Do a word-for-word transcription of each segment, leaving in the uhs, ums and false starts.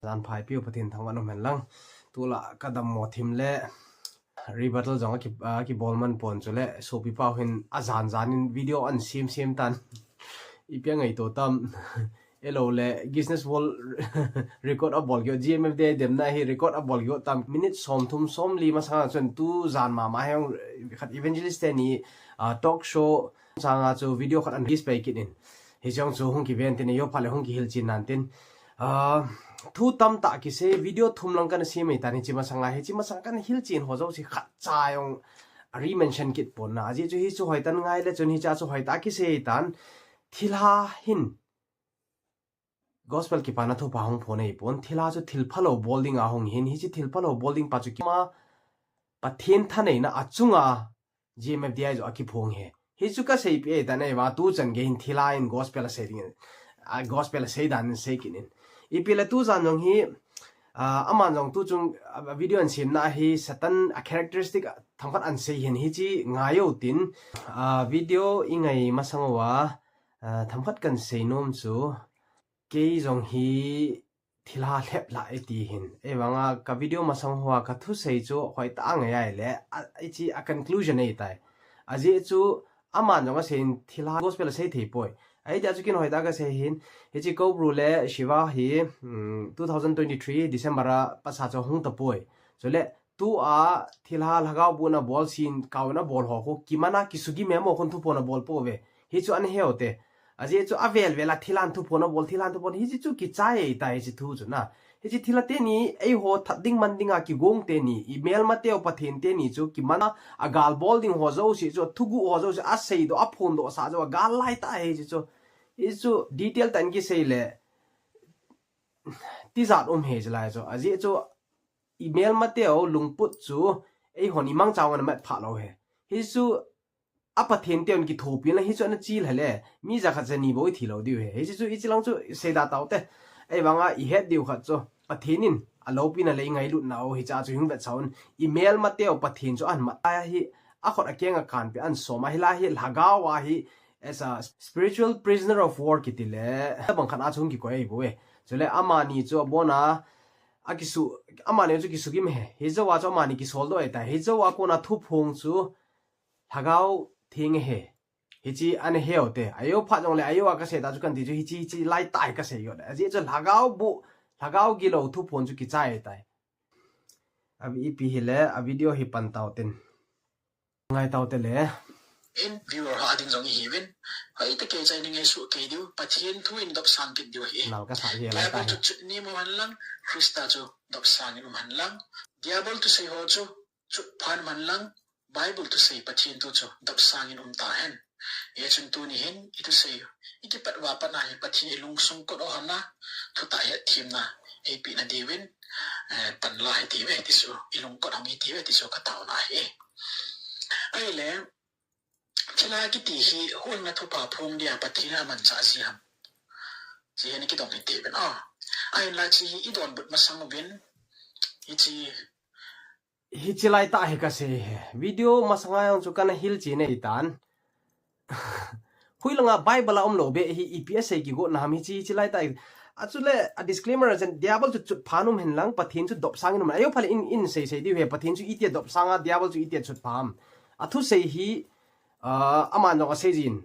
Jan phai piu Pathen thangvah in um hen lang. Tulai ka dammo thim le rebuttal jong aki, aki bol man pon chule sopi pau hin ajan jan in video ana sem sem tan. Ipi a ngaito tam. Elo le Guinness World Record abol kit, G M F D I demna hi record abol kit tam. Minute som thum som li masanga chun tujan mama hi khat evangelist teni, ah, talk show sanga chu video khat ana release pai kit in. Hiche jong chu hung kiven tin, eiho phat le hung kihilchen nan tin. Ah, thu tamtah kisei, video thum lang kana sem ahitan hiche masanga, hiche masanga kana hilchen ho jouse khatcha jong a re-mention kit pon na. Ajeh chu hichu hoitah in ngai le chun hiche chu hoitah kisei ahitan. Thilha hin Gospel kipana thupha hung phong ahipon, thilha chu thil phalou bol dinga hung ahin, hiche thil phalou bol ding pa chu keima Pathen thaneina a chunga G M F D I joh a kiphong ahi. Hichu ka seipeh ahitan, ahivang tuchan gei hin thilha in gospel asei ding, a gospel asei dan in sei kit in. Ipi le tujan jong hi, ah, aman jong tuchung, ah, video ana semna hi Satan a characteristic themkhat ana sei ahin, hiche ngai utin, ah, video ingai masang uva, ah, themkhat kana sei nom chu, kei jong hi thilha lhep lhah e ti ahin. Ahivanga ka video masang hoa ka thusei chu hoitah a ngai ahile, a, hiche a conclusion ahitai. Ajeh chu aman jong asei in thilha gospel asei thei poi. Ahi tia chu kin hoitah a kasei ahin, hiche Kobru le Shiva hi, um, two thousand twenty-three December a patsa chu hung tapoi. Chule tua thilha lhagao buh in abol, sin kau in abol ho khu kimana kisugim e mo, khun thuphon abol pouve. Hichu ana he ute. Ajeh chu avel vel a thilhan thuphon abol, thilhan thuphon, hiche chu kichai ahitai hiche thu chu na. Hiche thilha teni, eiho that ding man dinga kigong teni, imelmateu Pathen teni chu kimana agal bol ding ho jouse chu, athuguh ho jouse aseidoh, aphondoh sah joh a gal laitah ahi hiche chu. Hichu detail tah in kisei le tijat um ahi hiche lai chu. Ajeh chu imelmateu lungput chu eihon imangcha in ana mat phah lou ahi. Hichu a Pathen teuvin kithopi in la hichu ana chil hile, mi jakhat jani bou ithi lou diu ahi. Hiche chu hiche lang chu seida taute. Ahivanga ihet diu khat chu, Pathen in aloupina le ingailutna u hiche chu hung vetsah un. Imelmateu Pathen chu ahin mat ahi, akhut akeng akanpeh ana som ahi, hilai hi lhagao ahi, as a spiritual prisoner of war kiti le, tabang khat a chu hung kikoi ahi bou e. Chule amani chu abona akisu, amani chu kisugim ahi. Hijouva chu amani kisoldoh ahitai. Hijouva kona thuphong chu Lhagao Theng ahi. Hiche ana he ute. Ajou phat jongle ajou a kasei ta chu kanti chu hiche, hiche laitah hi kasei ute. Ajeh chu lhagao buh, lhagao gilou thuphon chu kichai ahitai. A ipi hile, a video hi pan tautin. Ngai taute le. In viewer ho ding jong ihiuvin. Hoitah kei chai ni ngai suh kei diu. Pathen thu in dopsang kit diu ahi. Nal kasa hi lai Bible ta chu hi. Chutnem um hen lang, Christa chu dopsang in um hen lang. Diabol thusei ho chu chutphan um hen lang, Bible thusei Pathen thu chu dopsang in um tahen. Hichun tuni hin ithusei, ikipat uva pat a hi Pathen ilungsung kot u hon a, thutah hetthem na eipeh na diuvin, eh, pan la hitiuve ti chu, ilungkot hong hitiuve ti chu kataona ahi. Ahile, thilha kiti hi, huhhingna thupha phong dia Pathen in amanchah ji ham? Hiche hi ana kidong hitiuvin a. Ahinla hiche hi idonbut masang uvin, hiche Hiche laitah hi kasei ahi. Video masanga jong chu kana hilchen ahitan. Hoilanga Bible a umlou beh hi ipi asei kigotna ham hiche, hiche laitah hi. Achule a disclaimer a chen, Diabol chu chutphan um hen lang, Pathen chu dopsang in um. Ajou phat le in, in sei sei diu ahi, Pathen chu itia dopsang a, Diabol chu itia chutpha ham. Athusei hi, ah, aman jong asei jin.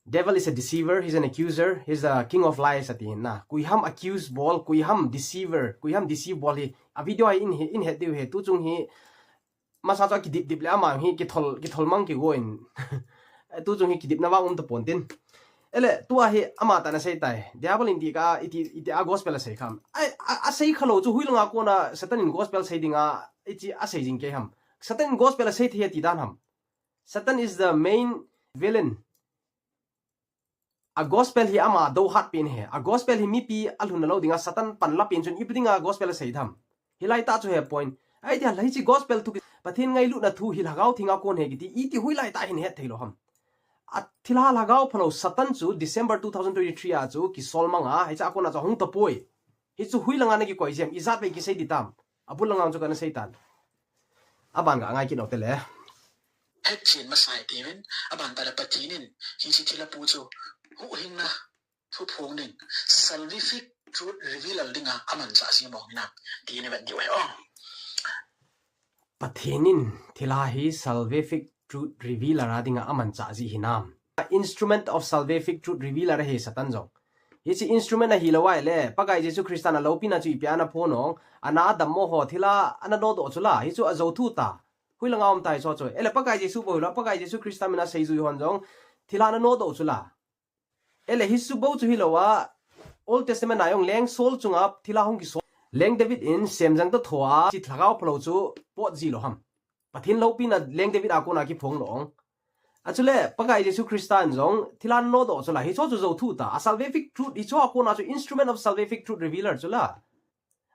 Devil is a deceiver, he's an accuser, he's the king of lies ati na. Koi ham accuse bol, koi ham deceiver, koi ham deceive bol hi. A video hi in, in het diu ahi, tuchung hi masa chu kidip dip le ama hi kithol, kithol mang kigo in. Tuchung hi kidipna vang um tapon tin. Ahile, tua hi amatah in asei tai. Diabol in iti kha, iti, iti a gospel asei kham. A, a, asei khalou chu hoilanga kona Satan in gospel sei dinga, iti asei jing kei ham. Satan in gospel asei thei ati dan ham. Satan is the main villain. A gospel hi ama dohat pen ahi. A gospel hi mipi alhunna lou dinga Satan panla pen chun ipi dinga gospel asei tham. Hilai tah chu ahi point. Ahi tia hiche gospel thu, Pathen ngailutna thu hi Lhagao Theng a kon ahi kiti, iti hoilai tah hin het thei lou ham. A thilha lhagao phalou Satan chu December two thousand twenty-three a chu kisol mang a, hiche a kon a chu hung tapoi. Hichu hoilanga na kikoi jiem, ijat vei kisei ding tam. Abul langa chu kana sei tan. Aban ga ngai kit u te le. Hetchen masa e tiuvin, aban tah le Pathen in, hiche thilha pu chu, huhhingna, thuphong ding, salvific truth revealer dinga amanchah ji mong hinam ti i vet diu ahi. Pathen in thilha hi salvific truth revealer a dinga amanchah ji hinam? Instrument of salvific truth revealer ahi Satan jong. Hiche instrument ahilou ahile, Pakai Jesu Christan aloupina chu ipi a ana phon nung, ana dammo ho thilha ana nodoh chu la, hichu ajou thu ta. Hoilanga um ta hichu chu. Ele Pakai Jesu bou hilou, Pakai Jesu Christa mina seijui hon jong thilha ana nodoh chu la. Ele hichu bou chu hilou a, Old Testament a jong leng Saul chunga thilha hung kisol. Leng David in semjang toh thoa, hiche lhagao phalou chu pot ji lou ham? Pathen loupina leng David a kona kiphong lou. Achule, Pakai Jesu Christan jong thilha nodoh chu la, hichu chu jou thu ta. A salvific truth, hichu a kona chu instrument of salvific truth revealer chu la.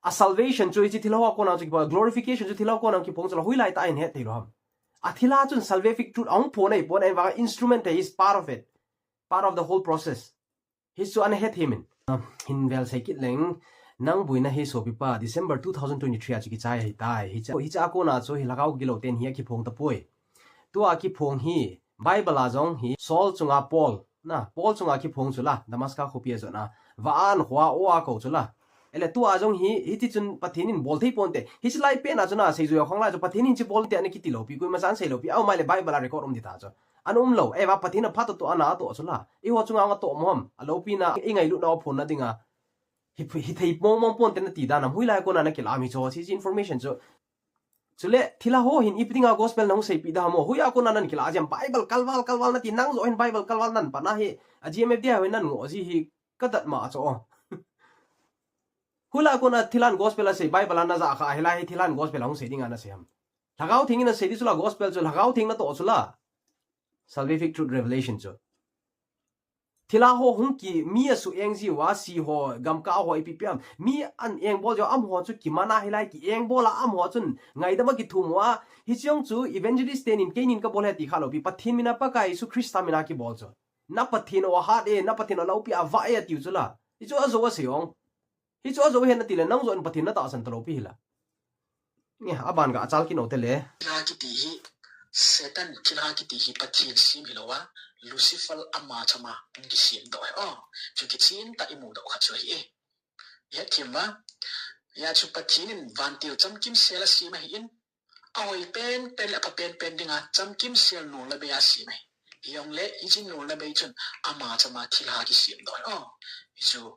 A salvation chu hiche thilha a kona chu kiphong, glorification chu thilha a kona kiphong chu la, hoilai tah a hin het thei lou ham? A thilha chun salvific truth ahung phon ahi pon ahi vang instrument ahi, is part of it. Part of the whole process. Hichu ana het hih in. Ah, hin vel sei kit leng, nang buina hi sopipa, December two thousand twenty-three a chu kichai ahitai. Hiche, hiche a kona chu hi lhagao gilou ten hi akiphong tapoi. Tua kiphong hi, Bible a jong hi, Saul chunga Paul, na, Paul chunga kiphong chu la, Damascus khopi a jot na, va an khua o a kou chu la. Ele tua jong hi, hiti chun Pathen in bol thei ponte. Hiche lai pen a chu na, seijui a khonglai chu Pathen in hiche bol te ana kiti lou pi, koima chan sei lou pi, aum ahile Bible a record um ding ta chu. Ana um lou, ahivang Pathen in aphat toh toh ana toh chu la. Eiho chunga anga toh mo ham, aloupina, ingailutna aphonna dinga. Hi, hithei mong mong ponte nati dan ham, hoilai a kona ana kilah ham hichu, hiche information chu. Chule, thilha ho hin ipi dinga gospel nahung seipeh ding ham, hoiya kona nahin kilah ji ham, Bible kalval, kalval nati, nang joh hin Bible kalval nahin pan ahi, a G M F D I ho hin nahin ngoh ji hi, kadat ma chu. Hoilai a kona thilhan gospel asei, Bible a najah kha, hilai hi thilhan gospel ahung sei dinga nasei ham? Lhagao Theng in asei ding chu la gospel chu, Lhagao Theng natoh chu la. Salvific truth revelation chu. Thilha ho hung ki, mi asuh eng jiu a, si ho, gamkai ho, ipi ipi ham. Mi ana engbol jiu a, amaho chu kiman a hilai, kiengbol a, amaho chun ngaidam a kithum uva. Hiche jong chu evangelist tenin keinin kabol ahi ti kha lou pi, Pathen mina Pakai Jesu Christa mina kibol chu. Na Pathen u ahat e, na Pathen u aloupi avah e atiu chu la. Hichu ajou asei ong. Hichu ajou ahi nati le, nang joh in Pathen natahsan talou pi hila. Nge, aban ga achal kit u te le. Thilha kiti hi, Satan thilha kiti hi Pathen sem hilou a, Lucifer ama chama kisem doh ahi. Oh, chu kichen tah imu doh khat chu ahi e. Hethem uva, hia chu Pathen in vantil chamkim sel asem ahin, ahoi pen pen le apha pen pen dinga chamkim sel nolna bei asem ahi. Hijongle, hiche nolna bei chun ama chama thilha kisem doh ahi. Oh, hichu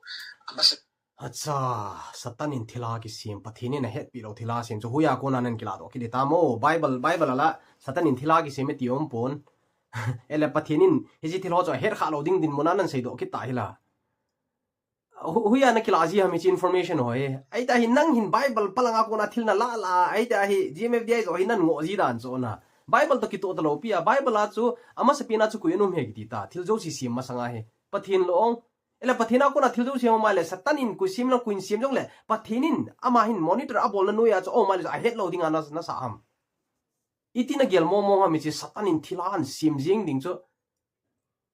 amasa Acha, Satan in thilha kisem, Pathen in ahetpeh lou thilha sem chu hoiya kona nahin kilah doh kit ding ham? Bible, Bible a la Satan in thilha kisem e ti um pon. Ele Pathen in hiche thil ho chu ahet kha lou ding dinmun a nahin seidoh kit ta hila. Hu-, hoiya nakilah ji ham hiche information ho hi? Ahitah hi nang hin Bible palanga kona thil nalah lah, ahitah hi G M F D I joh hi nahin ngoh ji dan chu na. Bible toh kitoh talou pi a, Bible a chu amasapen a chu koi ana um ahi kiti ta, thil jouse sem masanga hi. Pathen lou ong. Ele Pathen a kona thil jouse um ahile, Satan in koi sem lang koi sem jongle, Pathen in ama hin monitor abolna noiya chu um ahile chu ahet lou dinga na, nasah ham? Iti nagel mong mong ham hiche Satan in thilha ana sem jing ding chu?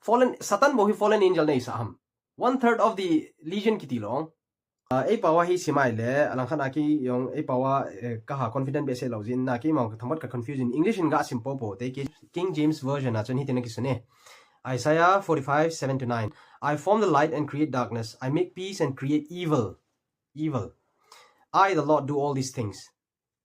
Fallen, Satan bou hi fallen angel nahisah ham? One third of the legion kiti lou. Ah, eipao a hi sim ahile, alangkhat a kei jong eipao a, eh, kaha confident behseh lou jeh in, na keima themkhat ka confuse in, English in ga sim popo te, King James Version a chun hitin akisun e. Isaiah forty-five, seven to nine. I form the light and create darkness. I make peace and create evil. Evil. I, the Lord, do all these things.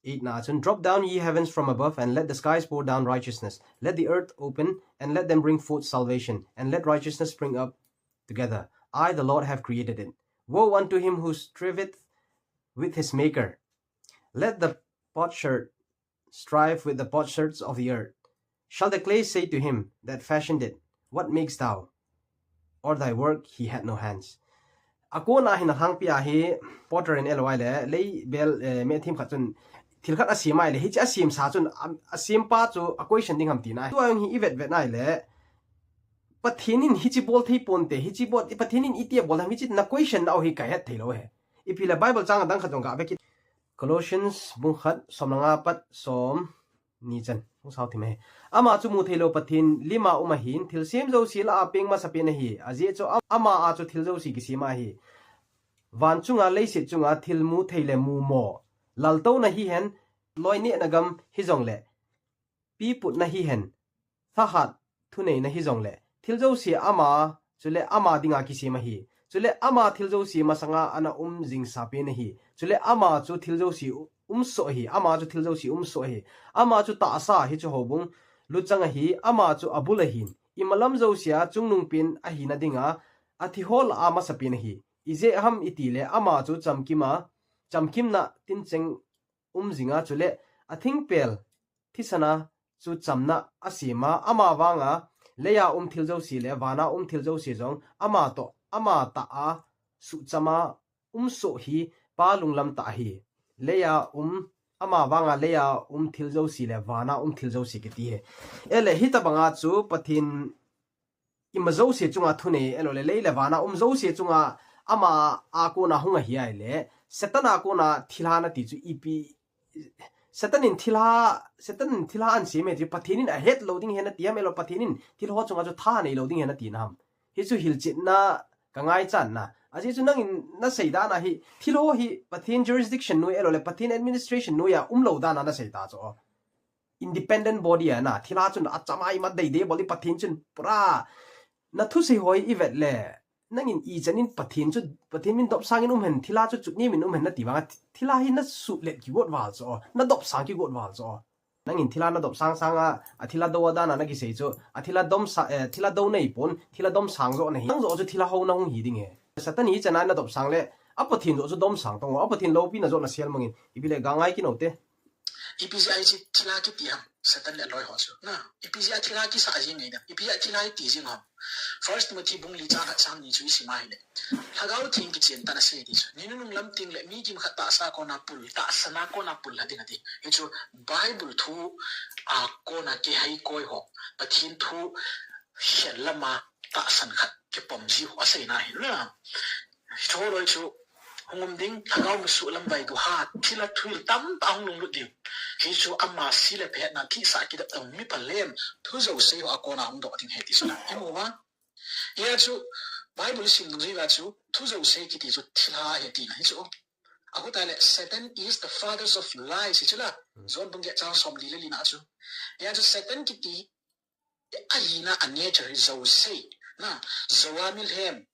Eight na chun, drop down, ye heavens, from above, and let the skies pour down righteousness. Let the earth open, and let them bring forth salvation, and let righteousness spring up together. I, the Lord, have created it. Woe unto him who striveth with his Maker. Let the potsherd strive with the potsherds of the earth. Shall the clay say to him that fashioned it, what makest thou? Or thy work he had no hands. Akona hin alhangpi a hi potter in L Y le, lei bel, eh, me themkhat chun thil khat asem ahile, hiche asemsa chun, a, asempa chu a question ding ham tina. Tua hi i vetvet ahile, Pathen in hiche bol thei ponte, hiche bol, Pathen in iti abol ham, hiche na question nau hi kahet thei lou e. Ipi le Bible chang adang khat jong gave kit. Colossians bung khat, som le nga pat som ni chan. Hung sao thim e. Ama chu mu theilou Pathen lima um ahin, thilsem jouse lah a peng masapen ahi. Ajeh chu am-, ama a chu thil jouse kisem ahi. Van chunga, leiset chunga, thil mu thei le mumo, laltouna hihen, loinehna gam hijongle, piputna hihen, thahat thuneina hijongle, thil jouse ama, chule ama dinga kisem ahi. Chule ama thil jouse masanga ana um jingsa pen ahi. Chule ama chu thil jouse umsoh ahi. Ama chu thil jouse umsoh ahi. Ama chu tahsa hi chu houbung luchang ahi. Ama chu abul ahin. Imalam jousea chungnung pen ahina dinga athi ho lah a masa pen ahi. Ijeh ham itile ama chu chamkima, chamkimna tincheng um jinga chule athingpel thisana chu chamna asema, ama vanga leiya um thil jouse le vana um thil jouse jong ama toh, ama tah a suhchama umsoh hi Pa lunglam tah ahi. Leiya um, ama vanga leiya um thil jouse le vana um thil jouse kiti hi. Ele hitabanga chu Pathen ima jouse chunga thunei, elo le lei le vana um jouse chunga ama a kona hung ahi ahile, Satan a kona thilha nati chu ipi, Satan in thilha, Satan in thilha ahin sem e ti chu Pathen in ahet lou ding ahi nati ham, elo Pathen in thil ho chunga chu tha nei lou ding ahi nati na ham. Hi chu hilchetna ka ngaichan na. Ajeh chu nangin nasei dan a hi, thil ho hi Pathen jurisdiction noi, elo le Pathen administration noiya umlou dan a nasei ta chu. Independent body a na, thilha chun achama ima deidei bol in Pathen chun pura na thusei ho ivet le. Nangin ichan in Pathen chu, Pathen min dopsang in um hen, thilha chu chutnem in um hen nati vanga, thilha hi nasuhlet kigot val chu, nadopsang kigot val chu. Nangin thilha nadopsang sanga, athilha do a dan a nakisei chu, athilha domsa, eh, thilha do nei pon, thilha domsang jo nahi. Nang jo chu thilha ho nahung hi ding e. Satan ichan a nadopsang le, a Pathen jo chu domsang tong, a Pathen loupina jo nasel mangin, ipi le ga ngai kit u te. Ipi jeh a hiche thilha kiti ham, Satan le aloi ho chu. Na, ipi jeh a thilha kisa jing ngai na, ipi jeh a thilha iti jing ham. First Timothy bung li chang khat chang ni chu isim a ahile. Lhagao Theng kichen tah in asei ti chu. Ni nunung lam teng le mi kimkhat tahsa kona pul, tahsan a kona pul lha ding ati. Hichu Bible thu a kona kihei koi ho. Pathen thu khel lama tahsan khat kipom ji ho aseina ahi na. Hichu loi chu hung um ding, lhagao misuh lamvai duha, thilha thuhil tamtah hung lunglut ding. Hichu ama se le pha hetna thihsa kidep tah mi phalhem, thu jouse ho a kona hung doh ding ahi ti chu na. Imu uva. Hia chu Bible sim dungjuiya chu thu jouse kiti chu thilha ahi tina hi chu. Ahuta le Satan is the fathers of lies hi chu la. John bung get chang som li le li na chu. Hia chu Satan kiti ahina a nature hi jouse. Na, jou a milhem,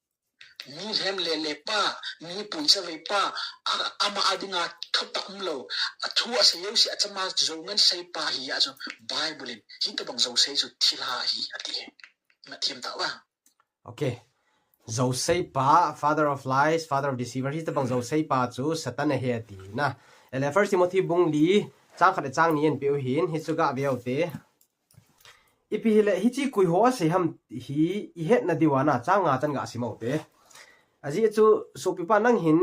milhem le le pa, mi puichavei pa, a, ama a dinga thutah umlou, a thu asei jouse achama jou ngen sei pa hi a chu Bible in hitabang jouse chu thilha ahi ati. Na thim ta va. Okay. Jouse pa, father of lies, father of deceiver, hitabang jouse pa chu Satan ahi ati na. Ele First Timothy bung li, chang khat le chang ni eipeh u hin, hichu ga ve u te. Ipi hile, hiche koi ho asei ham hi ihetna diuva na, chang nga chan ga sim u te. Ajeh chu, sopipa nang hin,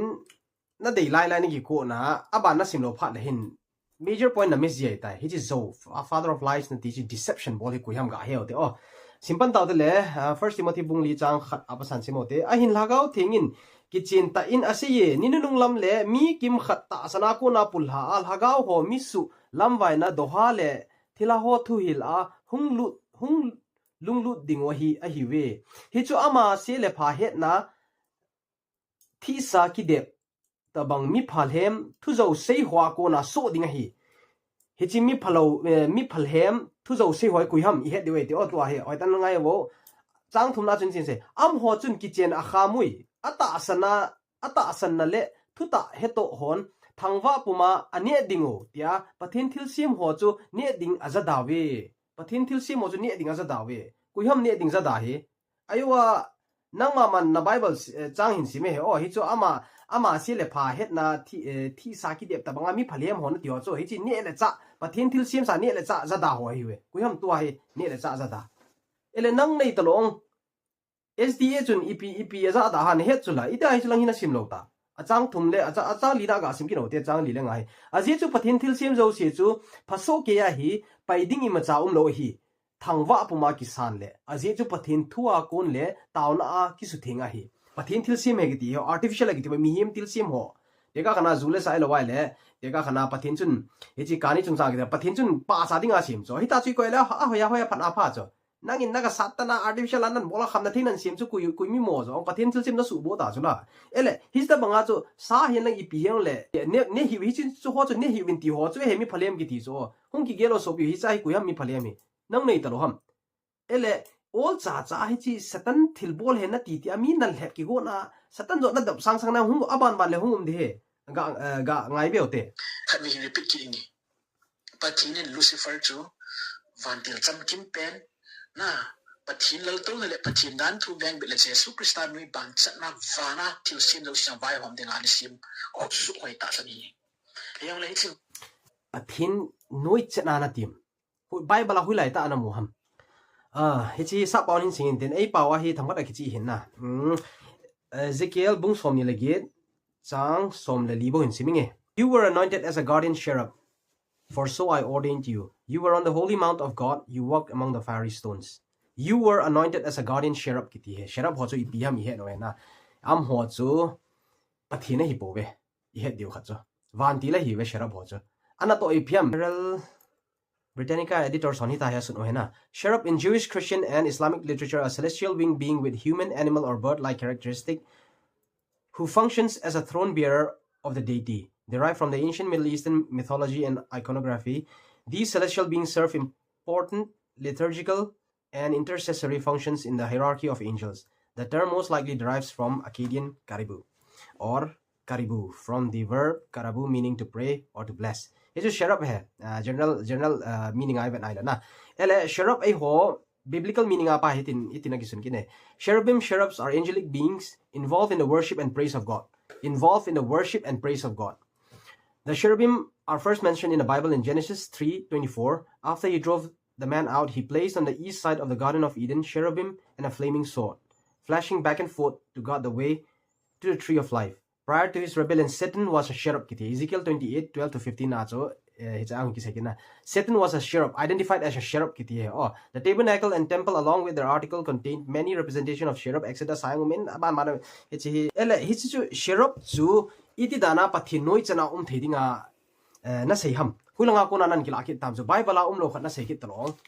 nadei lai lai nakikona, aban nasim lou phat le hin, major point na miss jia tai. Hiche jou, fa-, father of lies nati chu deception bol hi koi ham ga he u te. Oh, sim pan tau te le, ah, First Timothy bung li chang khat a pasan sim u te. Ahin Lhagao Theng in, kichen tah in asei e, ni nunung lam le, mi kimkhat tahsan a kona pul lha a, lhagao ho misuh lamvaina doha le, thilha ho thuhil a, hung lut, hung lunglut ding u ahi, ahiuve. Hichu ama se le pha hetna, thihsa kidep tabang mi phalhem thu jouse ho a kona soh ding ahi. Hiche mi phalou, eh, mi phalhem thu jouse ho koi ham ihet diu ve ti o tua hi. Oi tan ngai vo. Chang thum na chun chin se. Amaho chun kichen a khamui. Atahsan a, atahsan na le thutah hetoh hon thangvah puma aneh ding u tia Pathen thilsem ho chu neh ding ajada uve. Pathen thilsem ho chu neh ding ajada uve. Koi ham neh ding jada hi. Aiwa, nangma man na Bible si-, eh, chang hin sim e he. Oh, hichu ama, ama se le pha hetna thi, eh, thihsa kidep tabang a mi phalhem ho nati ho chu. Hiche neh le chah, Pathen thilsem sa neh le chah jada ho ahiuve. Koi ham tua hi neh le chah jada. Ele nang nei talou. S D A chun ipi, ipi ajada ham nahet chu la. Ita hichu lang hin nasim lou ta. Achang thum le, acha-, achang li na ga sim kit u te chang li le nga hi. Ajeh chu Pathen thilsem jouse chu, phasoh kei ahi, pai ding imacha umlou ahi. Thangvah puma kisan le, ajeh chu Pathen thu a kon le, taona a kisutheng ahi. Pathen thilsem ahi kiti ho, artificial ahi kiti ho, mihem thilsem ho. Tekah khat na ju le sa ilou vai le, tekah khat na Pathen chun, hiche kani chungchang kiti, Pathen chun pahcha dinga sem chu. Hita chu ikoi le, a, a, hoiya, hoiya, phat a pha chu. Nangin naga sat tana artificial a nan bol a khamna thei nan sem chu koi, koi mi mo chu. Pathen thilsem na suhbou ta chu la. Ele, hitabanga chu, sa hi nang ipi hijongle, ne, ne hi, hiche chu ho chu, ne hi vin ti ho chu, he mi phalhem kiti chu. Hung kigel o sopi, hiche hi koi ham mi phalhem hi. Nang nei talou ham. Ele, Ol cha cha hichi Satan thilbol he nati ti a mi nalhep kigona, Satan jo nadop sang sang na hung aban ban le hung um ding he. Ga, eh, ga ngai beu te. Khat vei hin repeat kit inge. Pathen in Lucifer chu vantil chamkim pen, na, Pathen laltouna le Pathen danthu vengbit le Jesu Christa nui bang chatna vana thilsem jouse vaihom dinga ana sem, khutsu hoi tahsan ahi. Hijongle hichu Pathen nui chatna na tim. Hu-, Bible a hoilai tah a namu ham. Ah, hichi sappao hin singin tin, eipao a hi themkhat a kichih hin na. Hmm. Ezekiel bung somni le get, chang som le li bou hin sim inge. "You were anointed as a guardian cherub, for so I ordained you. You were on the holy mount of God, you walked among the fiery stones." "You were anointed as a guardian cherub," kiti he. Cherub ho chu ipi ham ihet u hena. Amaho chu Pathen ahi pouve. Ihet diu khat chu. Vantil ahiuve cherub ho chu. Anatoh ipi ham. General Britannica editor hon hitia asun u hena. "Cherub in Jewish, Christian, and Islamic literature, a celestial winged being with human, animal, or bird-like characteristic who functions as a throne bearer of the deity, derived from the ancient Middle Eastern mythology and iconography. These celestial beings serve important liturgical and intercessory functions in the hierarchy of angels. The term most likely derives from Akkadian karibu, or karibu, from the verb karabu, meaning to pray or to bless." Hichu cherub he, ah, general, general, ah, meaning a ivet nai le na. Ele cherub eiho biblical meaning a pa hitin, hitin akisun kit e. "Cherubim, cherubs are angelic beings involved in the worship and praise of God." Involved in the worship and praise of God. The cherubim are first mentioned in the Bible in Genesis three twenty-four. "After he drove the man out, he placed on the east side of the Garden of Eden cherubim and a flaming sword, flashing back and forth to guard the way to the tree of life. Prior to his rebellion, Satan was a cherub," kiti. Ezekiel twenty-eight, twelve to fifteen a chu, eh, hicha hung kisei kit na. "Satan was a cherub, identified as a cherub," kiti he. Oh, "The tabernacle and temple along with their article contained many representation of cherub," Exodus a hung um in, aban ban, hichi hi. Ele, hichi chu cherub chu iti dan a Pathen noi chan a um thei dinga, eh, nasei ham. Hoilanga kona nakilah kit tam chu. Bible a umlou khat nasei kit talou.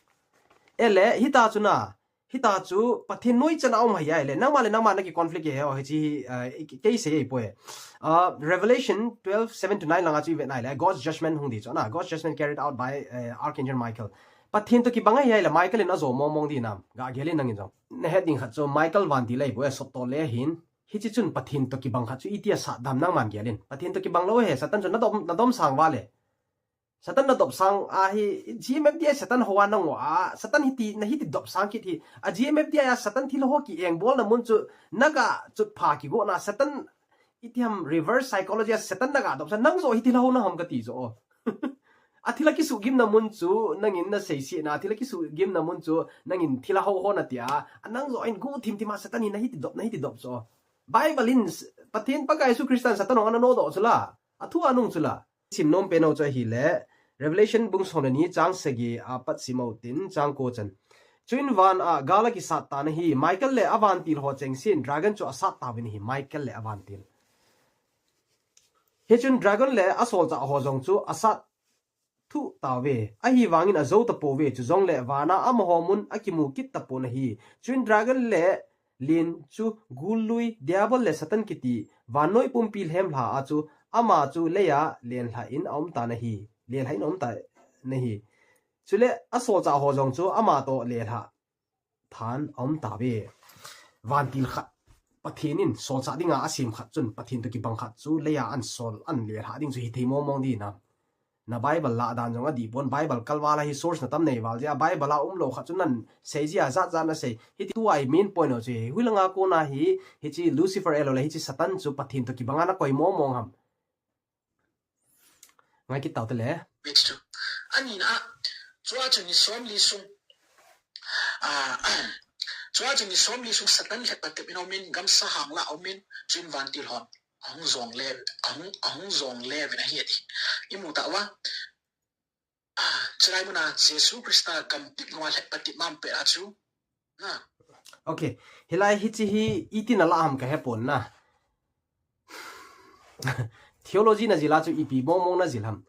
Ele, hitia chu na, hitia chu Pathen noi chan a um ahi a ele. Nangma le nangma naki conflict e he, oh, hichi hi, eh, kei sei e poi. Ah, Revelation twelve, seven to nine langa chu ivet nai le, God's judgment hung di chu na. God's judgment carried out by, eh, Archangel Michael. Pathen toh kibang ahi a ele, Michael in ajo mong mong di nam. Ga gel in nangin jong. Nahet ding khat chu Michael vantil ahi poi, sot toh le hin. Hichi chun Pathen toh kibang khat chu itia sah dam nangman gel in. Pathen toh kibang lou he, Satan chu nadom, nadom sang vale. Satan nadop sang ahi, G M F D I Satan hoa nango a, Satan hiti, nahiti dop sang kit hi. A G M F D I a Satan thilha ho ki engbol na mun chu, naga chutpha kigo na Satan iti ham reverse psychology a Satan naga dop sang, nang jo hiti thilha ho na ham kati jo. A thilha kisuhgim na mun chu, nangin nasei si na, thilha kisuhgim na mun chu, nangin thilha ho ho natia, a nang jo in gu thim thim a Satan hi nahiti dop, nahiti dop jo. Bible in, Pathen Pakai Jesu Christa in Satan ho ana nodoh chu la, athu anung chu la. Sim nom pen u chu ahile, Revelation bung som le ni chang sagi a pat sim u tin chang ko chan. Chuin van a gal akisat tan ahi, Michael le avantil ho chengse in dragon chu asat tauvin ahi, Michael le avantil. Hichun dragon le asolchah ho jong chu asat thuh tauve, ahivangin ajo tapouve, chujongle van a amaho mun akimu kit tapon ahi. Chuin dragon le len chu gullui, Diabol le Satan kiti, vannoi pumpi lhemlha a chu, ama chu leiya lenlha in aum tan ahi. Lenlha in aum tan ahi. Chule asolchah ho jong chu ama toh lelha than aum tauve. Vantil khat, Pathen in solchah dinga asem khat chun, Pathen toh kibang khat chu leiya ana sol, ana lelha ding chu hithei mong mong di nam. Na Bible lah dan jong adih pon, Bible kalval a hi source natam nei val jeh a, Bible a umlou khat chu nasei jeh a jat jat nasei. Hiti tua hi main point u chu hi. Hoilanga kona hi, hichi Lucifer ahilou le, hichi Satan chu Pathen toh kibang a nakoi mong mong ham. Ngai kit tau te le. Ani na, chua chu ni somli sung. Ah, chua chu ni somli sung Satan lhep patep in aumin, gamsa hang la aumin, chuin vantil hon ahung jong le, ahung, ahung jong le vin ahi ati. Imu tauva. Ah, chulai muna Jesu Christa gamtip nunga lhep patep mam pe a chu. Ah. Okay. Hilai hichi hi iti nalah ham kahepon na. Theology najil a chu ipi mong mong najil ham.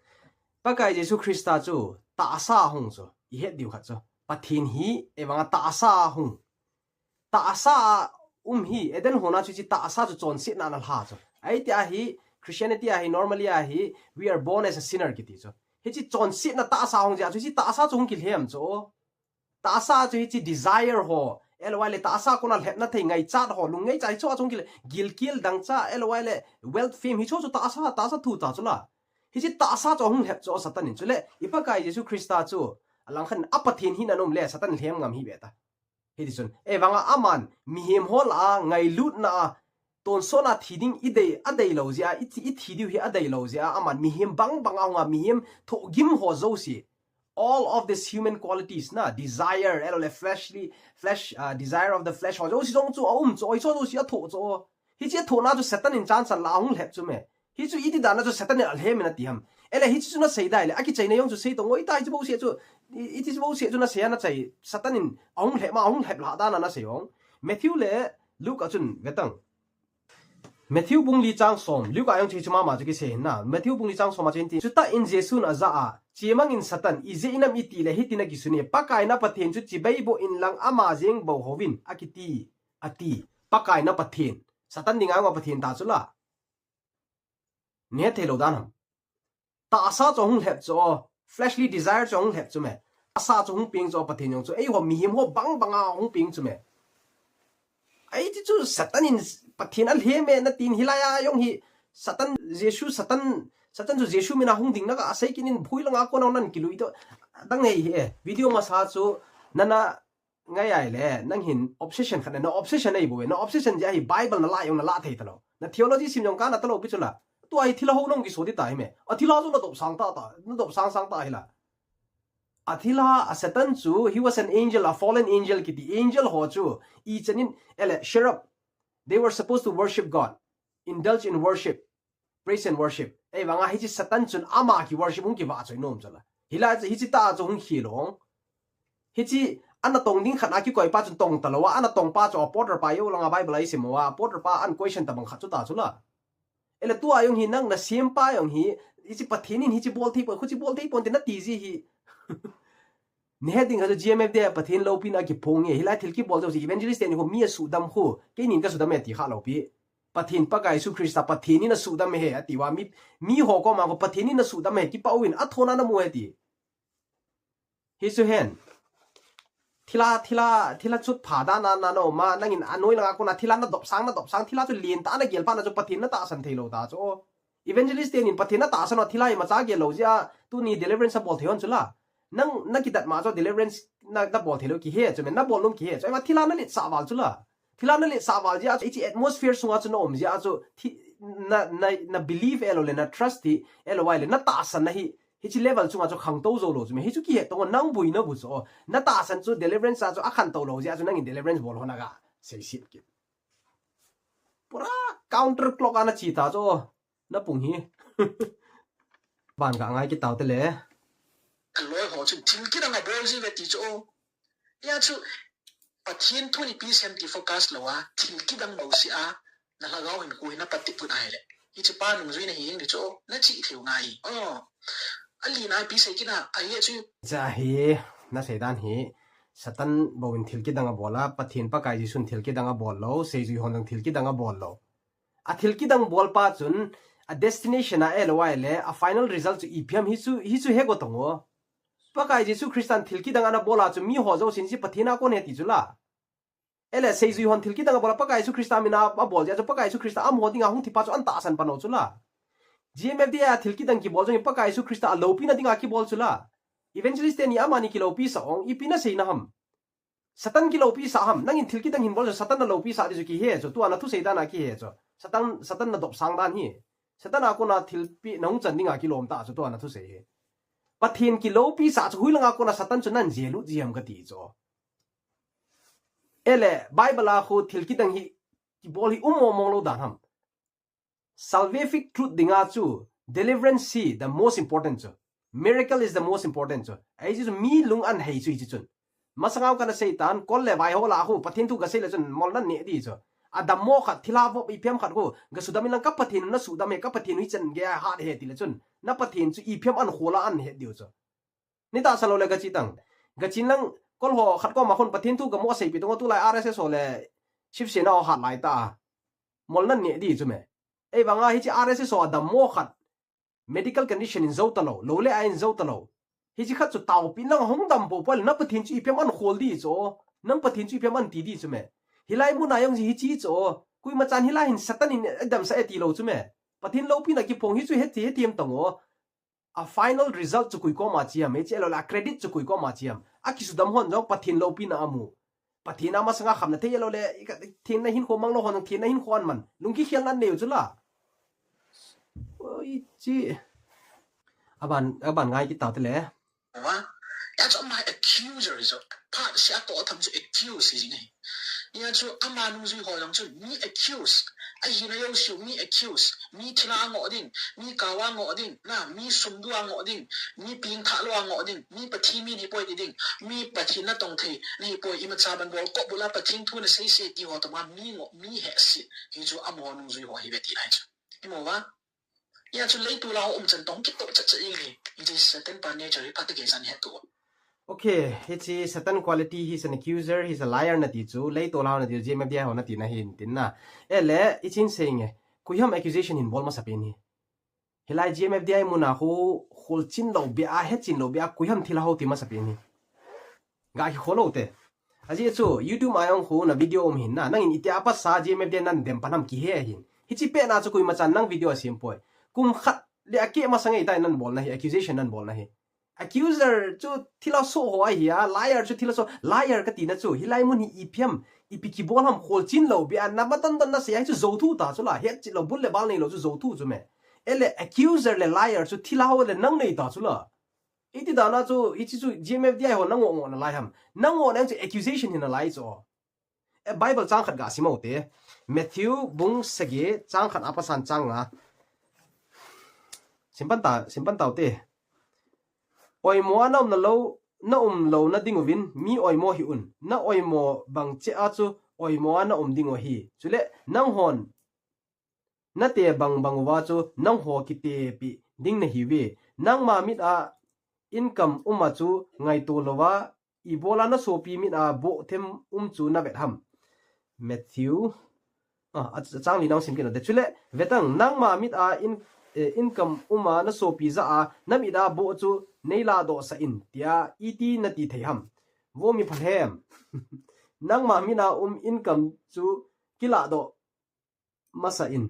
Pakai Jesu Christa chu tahsa hung chu. Ihet diu khat chu. Pathen hi evanga tahsa hung. Tahsa a um hi, Eden hon a chu hichi tahsa chu chonsetna ana lha chu. Ahi tia hi, Christianity a hi, normally a hi, we are born as a sinner kiti chu. Hichi chonsetna tahsa hung jeh a chu, hichi tahsa chu hung kilhem chu. Tahsa chu hichi desire ho, Eloi le tahsa kona lhepna thei ngaichat ho, lung ngaichat hi chu a chung kile, gilkel dangchah, eloi le wealth fame hi chu chu tahsa, tahsa thu ta chu la. Hiche tahsa chu ahung lhep chu Satan in chu le, i Pakai Jesu Christa chu, alang khan a Pathen hina nom le, Satan lhem ngam hi be ta. Hiti chun, e vanga aman, mihem ho la a, ngailutna a, tonsot a thi ding i dei, a dei lo jeh a, i thi, i thi diu hi a dei lo jeh a, aman mihem bang bang a hung a, mihem thohgim ho jouse. All of these human qualities na, desire, eloi le fleshly, flesh, uh, desire of the flesh ho jouse jong chu a um chu, oi chu jouse a thoh chu. Hiche a thohna chu Satan in chance la hung lhep chu me. Hichu iti dan a chu Satan in alhem in ati ham. Ele hichu chu na sei dai le, akichaina jong chu sei tong, oi ta hichu bouseh chu, i, iti chu bouseh chu na sei a na chai, Satan in ahung lhep ma, ahung lhep la dan a na sei ong. Matthew le Luke a chun ve tang. Matthew bung li chang som, Luke a jong chu hichu mama chu kisei hin na. Matthew bung li chang som a chun ti, chutah in Jesun ajah a, chemang in Satan, ijeh inem iti le hitin akisun e, Pakai na Pathen chu chibai boh in lang ama jeng bou houvin, akiti, ati. Pakai na Pathen. Satan dinga Pathen ta chu la. Nehthei lou dan ham. Tahsa chu hung lhep chu, fleshly desire chu hung lhep chu me. Tahsa chu hung peng chu Pathen jong chu. Eiho mihem ho bang bang a hung peng chu me. Ahi ti chu Satan in Pathen alhem e na tin hilai a jong hi Satan, Jesu, Satan, Satan chu Jesu mina hung ding na ka sei kin in phui langa kona nan kilui to. Dang nei hi e. Video masa chu nana ngai ai le, nang hin obsession khat na, na obsession ei bou e, na obsession jeh a hi Bible na la jong na la thei talou. Na theology sim jong ka na talou pi chu la. Tua hi thilha ho nong kiso di ta hi me. A thilha chu na dop sang ta ta, na dop sang sang ta hi la. A thilha, a Satan chu, he was an angel, a fallen angel kiti angel ho chu. I chanin, ele, cherub. They were supposed to worship God, indulge in worship. Praise and worship. Ei vanga hiche Satan chun ama ki worship hung kivah choi nom chu la. Hilai chu hiche ta chu hung khel ong. Hiche ana tong ding khat a kikoi pa chun tong talou a, ana tong pa chu apostle pa jou langa Bible a isim uva, apostle pa an question tabang khat chu ta chu la. Ele tua jong hi nang na sem pa jong hi, hiche Pathen in hiche bol thei pon, khuche bol thei pon te na ti ji hi. Ni he ding kha chu G M F te Pathen loupina kiphong e, hilai thil kibol jouse evangelist teni khu mi asudam khu, keinin kasudam e ti kha lou pi. Pathen Pakai Jesu Christa Pathen in asudam e he, ati uva mi, mi ho koma khu Pathen in asudam e, kipah uvin, athona namu e ti. Hichu hen. Thilha, thilha, thilha chut pha dan a na, na um a, nangin anoi langa kona thilha na dop sang, na dop sang, thilha chu lien ta, na gel phat na chu Pathen na tahsan thei lou ta chu. Evangelist teni in Pathen na tahsan uva thilha imacha gel lou jeh a, tuni deliverance abol thei hon chu la. Nang, na kidat ma chu deliverance na, na bol thei lou kihe chu, men na bol nom kihe chu. Ema thilha na letsah val chu la. Thilha na letsah val jeh a chu, hiche atmosphere sunga chu na um jeh a chu, thi, na, na, na believe eloi le, na trust hi, eloi le, na tahsan na hi, hiche level chunga chu khangtou jou lou chu me. Hichu kihe tong nang bui na bu chu. Na tahsan chu deliverance a chu akhantou lou jeh a chu nangin deliverance bol hon a ga. Seiset kit. Pura counter clock a na chi ta chu. Na pung hi. Ban ka ngai kit tau te le. Aloi ho chu thil kidang abol ji ve ti chu. Hia chu Pathen thu ni pi sem ti focus lou a, thil kidang bou si a, na lhagao hin khu hi na pat ti put ai le. Hiche pa nungjui na hi jeng di chu, na chi thei u ngai. Oh. Ali na pi sei kit na, ahi chu. Cha hi, na sei dan hi, Satan bou in thil kidang abol a, Pathen Pakai Jesun thil kidang abol lou, seijui hon jong thil kidang abol lou. A thil kidang bol pa chun, a destination a eloi le, a final result chu ipi ham hichu, hichu he go tong o. Pakai Jesu Christan thil kidang ana bol a chu mi ho jousen hiche Pathen a kon he ti chu la. Ele seijui hon thil kidang abol a Pakai Jesu Christa mina abol jeh a chu Pakai Jesu Christa amaho dinga hung thi pa chu an tahsan pan u chu la. G M F D I a thil kidang kibol jong hi Pakai Jesu Christa aloupina dinga kibol chu la. Evangelist teni amani kiloupi sah ong, ipi na sei na ham. Satan kiloupi sah ham, nangin thil kidang hin bol chu Satan na loupi sah di chu kihe chu, tua na thusei dan a kihe chu. Satan, Satan na dop sang dan hi. Satan a kona thilpeh na hung chan dinga kilom ta chu, tua na thusei hi. Pathen kiloupi sah chu hoilanga kona Satan chu nan jel u ji ham kati chu. Ele, Bible a khu thil kidang hi, kibol hi um mong mong lou dan ham. Salvific truth dinga chu, deliverance hi the most important chu. Miracle is the most important chu. Ahi chu mi lung an hei chu hiche chun. Masanga kana sei tan, kol le vai ho la khu, Pathen thu kasei le chun, mol nan neh di chu. Adammo khat, thilha vop ipi ham khat khu, kasudam in lang ka Pathen na sudam e, ka Pathen hi chan gei a hat he ti le chun. Na Pathen chu ipi ham an khol a an het diu chu. Ni tahsan lou le kachi tang. Kachin lang kol ho khat koma khun Pathen thu kamo seipeh tong tulai R S S ho le Shiv Sena ho hat lai ta. Mol nan neh di chu me. Ei vanga hiche R S S ho adammo khat medical condition in jou talou, lou le a in jou talou. Hiche khat chu taopi nang hung dam pou pou le na Pathen chu ipi ham an khol di chu. Nang Pathen chu ipi ham anti di chu me. Hilai muna jong hichi chu o. Koima chan hilai hin Satan in adamsah e ti lou chu me. Pathen loupina kiphong hi chu heti heti em tang o. A final result chu koi koma chi ham, hichi lou le a credit chu koi koma chi ham. A kisudam hon jong Pathen loupina amu. Pathen a masanga khamna thei lou le, i ka, thenna hinkho mang lou hon, thenna hinkho an man. Lungkikhelna nei u chu la. Oi, chi. Aban, aban ngai kit tau te le. Wa, ya chu ama accuser chu. Phat sia toh tham chu accuse hi jing ahi. Ya chu ama nungjui ho jong chu mi accuse. Ahina jouse u mi accuse. Mi thilha ngoh ding, mi kaoa ngoh ding, na, mi sumdua ngoh ding, mi pengthah loua ngoh ding, mi Pathen mi nahipoi ti ding, mi Pathen natong thei nahipoi, imacha ban bol, kop bula Pathen thu nasei se ti ho toma mi ngoh, mi hehse. Hichu amaho nungjui ho hi ve ti lai chu. Imu va? Ya chu leitol a um chan tong kitoh chat chat jing hi. Hiche Satan pa nature hi phat kei chan hetu. Okay, hiche Satan quality, he's an accuser, he's a liar nati chu, leitol a nati chu, G M F D I ho natina hin tin na. Ele, ichin seinge, koiham accusation hin bol masapen hi. Hilai G M F D I muna khu, kholchin lou bia, hetchin lou bia, koiham thilha ho ti masapen hi. Ga hi kholou te. Ajeh chu, YouTube a jong khu na video um hin na, nangin itia pasa G M F D I nan dem pan ham kihe hin. Hichi pet na chu koima chan nang video asem poi. Kum khat le akeh masang ei tai nan bol na hi, accusation nan bol na hi. Accuser chu thilha soh ho ahi a, liar chu thilha soh, liar kati na chu, hilai mun hi ipi ham, ipi kibol ham kholchin lou bia, na matan dan na sei a hi chu jou thu ta chu la, hetchet lou, bul le bal nei lou chu jou thu chu me. Ele accuser le liar chu thilha ho le nang nei ta chu la. Iti dan a chu, hichi chu G M F D I ho na ngoh ngoh na lai ham. Na ngoh na chu accusation hi na lai chu. E, Bible chang khat ga sim u te. Matthew bung sagi chang khat a pasan chang nga. Sim pan ta, sim pan tau te. Oimo a na um na lou, na um lou na ding uvin, mi oimo hih un. Na oimo bang cheh a chu, oimo a na um ding u ahi. Chule, nanghon, nate bang bang uva chu, nangho kitepi ding nahiuve. Nangma mit a income um a chu, ngaito louva, ibola na sopi mit a boh them um chu na vet ham. Matthew, a, a, chang li nang sim kit u te. Chule, vetang, nangma mit a in, eh, income um a na sopi jah a, na mit a boh chu nei ladoh sah in, tia iti nati thei ham. Vo mi phalhem. Nangma mit a um income chu kiladoh masa in.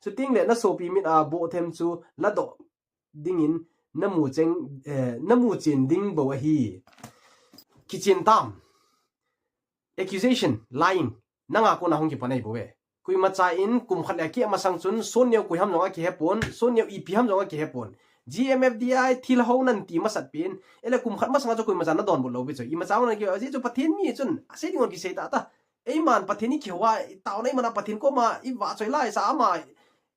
Chuteng le na sopi mit a boh them chu ladoh dingin na mu cheng, eh, na mu chen ding bou ahi. Kichen tam. Accusation, lying. Nanga kona hung kipan ahi bou e. Koima cha in kum khat le akeh masang chun, son neo koi ham jong akihe pon, son neo ipi ham jong akihe pon. G M F D I thilha ho nan ti masat pen, ele kum khat masang a chu koima cha na donbut lou ve chu. Ima cha nan ki, ajeh chu Pathen mi chun, asei ding hon kisei ta ta. Eiman Pathen i kihou a, i taona eiman a Pathen koma i vahchoi laisa ama,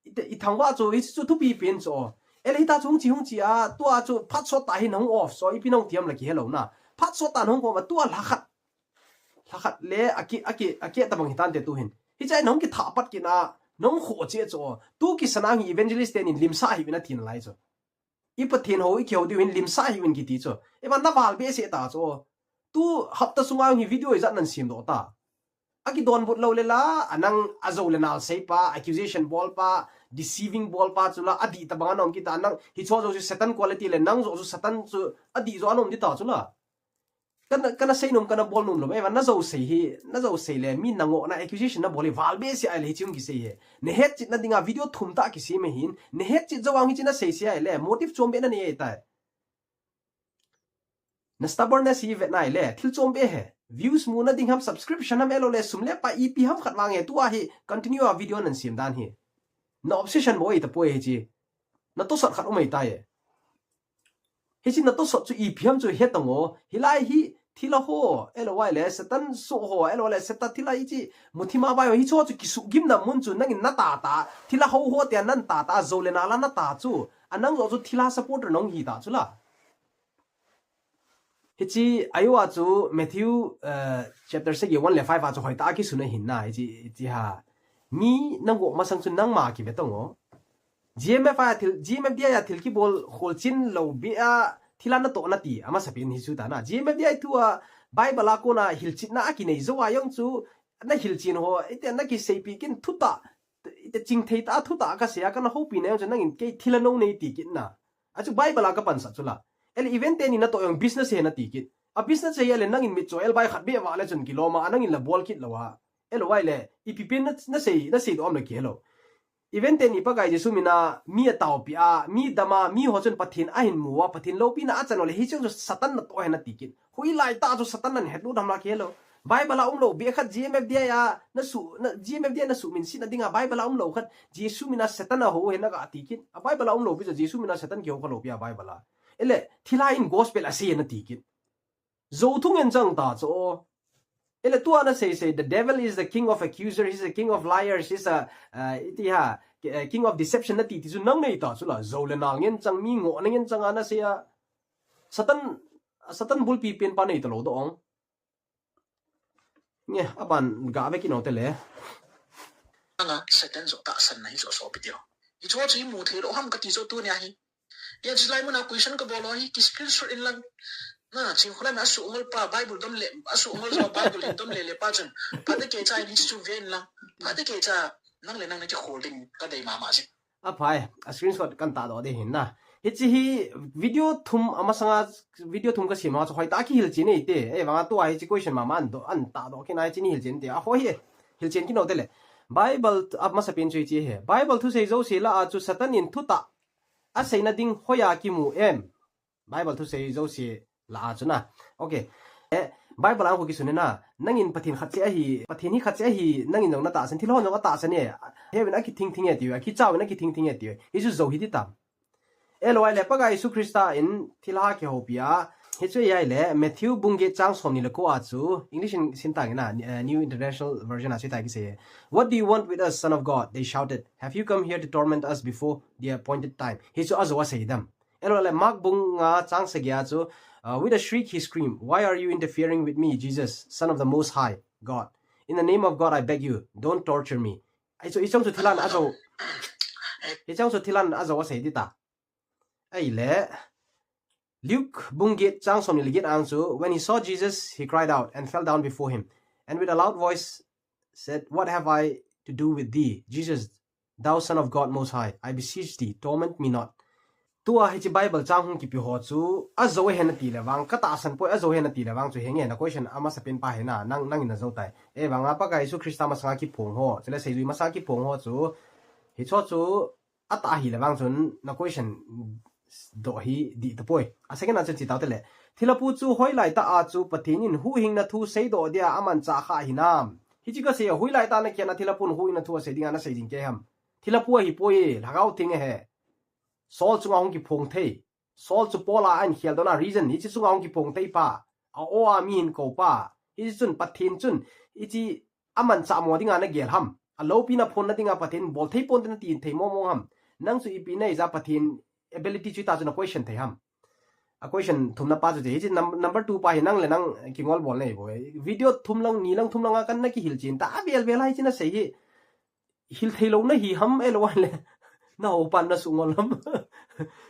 i te, i thangvah chu, hichu thupi pen chu. Ele hita chu hung chi hung chi a, tua chu phat sot tah hin hung off, so ipi nahung ti ham la kihe lou na. Phat sot tah nahung kom a, tua lha khat. Lha khat le, akeh, akeh, akeh tabang hitante tu hin. Hiche a nahung kithah pat kit na, nahung khoh cheh chu. Tu kisan a hi evangelist ten in limsah hih un atin lai chu. I Pathen ho i kihou diu hin limsah hih un kiti chu. Eiman na val behseh ta chu. Tu hapta sunga hi video ijat nan sem doh ta. Akidonbut lou le la, anang ajou le nal sei pa, accusation bol pa, deceiving bol pa chu la, adih tabang a na um kit a nang, hicho jou chu Satan quality le nang jou chu Satan chu adih jou a na um di ta chu la. Kana, kana sei nom, kana bol nom lou. Eiman na jou sei hi, na jou sei le, mi na ngoh na accusation na bol hi, val behseh a le hichi hung kisei hi. Na hetchet na dinga video thum tah kisem ahin, na hetchet jou a hung hichi na sei sei a le, motive chom beh na nei tai. Na stubbornness hi vet na le, thil chom beh hi. Views mu na ding ham, subscription ham, ahilou le, sum le pai ipi ham khat vang hi, tua hi, continue a video nan sem dan hi. Na obsession bou ahi tapoi hichi. Na tosot khat um ahi tai. Hichi na tosot chu ipi ham chu he tang o. Hilai hi thilha ho, ahilou le Satan soh ho, ahilou le Satan thilha hichi muthim a vai ho, hicho chu kisugimna mun chu nangin na ta ta, thilha ho ho te nan ta ta, jou le nal a na ta chu. Anang jou chu thilha supporter nahung hi ta chu la. Hichi, ahiva chu Matthew, eh, chapter sagi one le five a chu hoitah a kisun ahin na, hichi, hichi ha. Mi na ngoh masang chu nangma kive tang o. G M F I a thil, G M F D I a thil kibol kholchin lou beh a thilha na toh na ti, amasapen hi chu ta na. G M F D I thu a Bible a kona hilchetna a kinei jou a jong chu na hilchen ho, ite na kiseipi kin thutah, ite chingthei tah a thutah ka sei a kana houpi na jong chu nangin kei thilha nou nei ti kit na. Achu Bible a ka pansah chu la. Ele event teni na toh jong business hi na ti kit. A business sei a le nangin mitcho elbai khat beh vah le chun kilom a, nangin la bol kit lou a. Eloi le, ipi pen na, na sei, na sei doh am le kihe lou. Even teni Pakai Jesu mina mi ataopi a, mi dam a, mi ho chun Pathen ahin mu a, Pathen loupina achan u le, hiche chu Satan natoh ahi nati kit. Hoilai tah chu Satan nahin hetlut ham la kihe lou. Bible a umlou beh khat G M F D I a na su, na, G M F D I a na suhminsetna dinga Bible a umlou khat Jesu mina Satan ahou ahi naga ti kit. A Bible a umlou beh chu Jesu mina Satan kihou khalou pi a Bible a. Ele, thilha in gospel asei nati kit. Jou thungen chang ta chu. Ele tua na sei sei, the devil is the king of accuser, he's the king of liars, he's a, uh, iti ha, uh, king of deception nati ti chu nang nei ta chu la, jou le nal ngen chang, mi ngohna ngen chang a na sei a. Satan, Satan bulpi pen pa nei ta lou doh ong. Nge, aban ga ve kit nau te le. Anga, Satan jo tahsanna hi jo sopi tio. Hicho chu imu thei lou ham kati jo tunia hi. Hia chulai muna question kabol u hi, ki screenshot in lang. Na, Chinkholam asuh ngol pa, Bible dom le, asuh ngol jo Bible in dom le le pa chun. Phat te kei cha in hichu ven lang. Phat te kei cha, nang le nang na kikhol ding kadei mama jing. Aphai, a screenshot kan tahdoh ding ahin na. Hiche hi video thum amasanga, video thum kasem a chu hoitah a kihilchen e ti. Ahivanga tua hiche question mama an doh, an tahdoh kit na hiche ni hilchen ti. Ahoi hi, hilchen kit nau te le. Bible amasapen chu hiche hi. Bible thusei jouse lah a chu Satan in thutah aseina ding hoiya kimu em? Bible thusei jouse lah a chu na. Okay. Eh, Bible a hung kisun e na. Nangin Pathen khat cheh ahi, Pathen hi khat cheh ahi, nangin jong natahsan, thilha hon jong atahsan e. Heuin akithing thing e tiu, akichauvin akithing thing e tiu. Hichu jou hiti tam. Eloi le Pakai Jesu Christa in thilha kihoupi a. Hichu ahile, Matthew bung get chang somni le ko a chu, English in sim tange na, eh, New International Version a chu hitia kisei e. "What do you want with us, Son of God?" they shouted. "Have you come here to torment us before the appointed time?" Hichu ajou asei dam. Eloi le Mark bung nga chang sagi a chu, uh, with a shriek he screamed, "Why are you interfering with me, Jesus, Son of the Most High God? In the name of God, I beg you, don't torture me." Hichu, hichu chu thilhan ajou. Hichu chu thilhan ajou asei ding ta. Ahile, Luke bung get chang somni le get a chu, when he saw Jesus, he cried out and fell down before him, and with a loud voice said, "What have I to do with thee, Jesus, thou Son of God Most High? I beseech thee, torment me not." Tua hiche Bible chang hung kipe ho chu, ajou ahi nati le vang, katahsan poi, ajou ahi nati le vang chu henge na question amasapen pa hi na, nang, nangin najou tai. Ahivanga Pakai Jesu Christa masanga kiphong ho, chule seijui masanga kiphong ho chu, hicho chu, atah ahi le vang chun na question doh hi dih tapoi. A second a chun hiche tao te le. Thilhapu chu hoilai tah a chu Pathen in huhhingna thu seidoh dia amanchah kha hinam? Hiche kasei a hoilai tah a nakhen a thilhapun huhhingna thu asei dinga nasei jing kei ham? Thilhapu ahipoi, Lhagao Theng ahi. Saul chunga hung kiphong thei. Saul chu Paul a ahin khel dohna reason, hiche chunga hung kiphong thei pa. A aw a mi hin kou pa. Hiche chun Pathen chun, hiche amanchah mo dinga nagel ham? Aloupina phonna dinga Pathen bol thei ponte nati thei mong mong ham? Nang chu ipi naija Pathen ability chu ita chu na question thei ham? A question thumna pa chu hiche num-, number two pa hi nang le nang kingol bol nei boi. Video thum lang, ni lang, thum lang a kan nakihilchen ta. Avel vel a hiche nasei hi. Hil thei lou nahi ham eloi le. Na houpan nasuh ngol ham?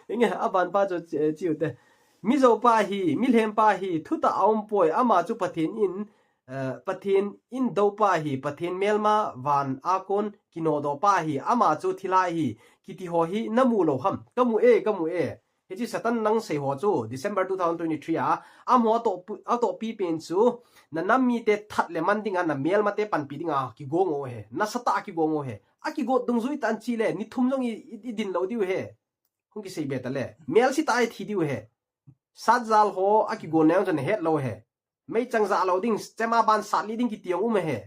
Inge, aban pa chu chi-, chiu te. Mijou pa hi, milhem pa hi, thutah a um poi, ama chu Pathen in, eh, Pathen in dou pa hi, Pathen melma van a kon kinodoh pa hi, ama chu thilha hi, kiti ho hi namu lou ham? Kamu e, kamu e. Hiche Satan nang sei ho chu, December two thousand twenty-three a, amaho atoh pu-, atohpi pen chu, na nam mite that le man dinga, na melmate panpi dinga, kigong u ahi, nasatah a kigong u ahi. Akigot dungjui tah in chele, ni thum jong i, i, i din lou diu ahi. Hung kisei be ta le, melse tah a i thi diu ahi. Satjal ho, akigon nang chu nahet lou ahi. Meichang jah lou ding, chema ban sat lih ding kiti jong um ahi.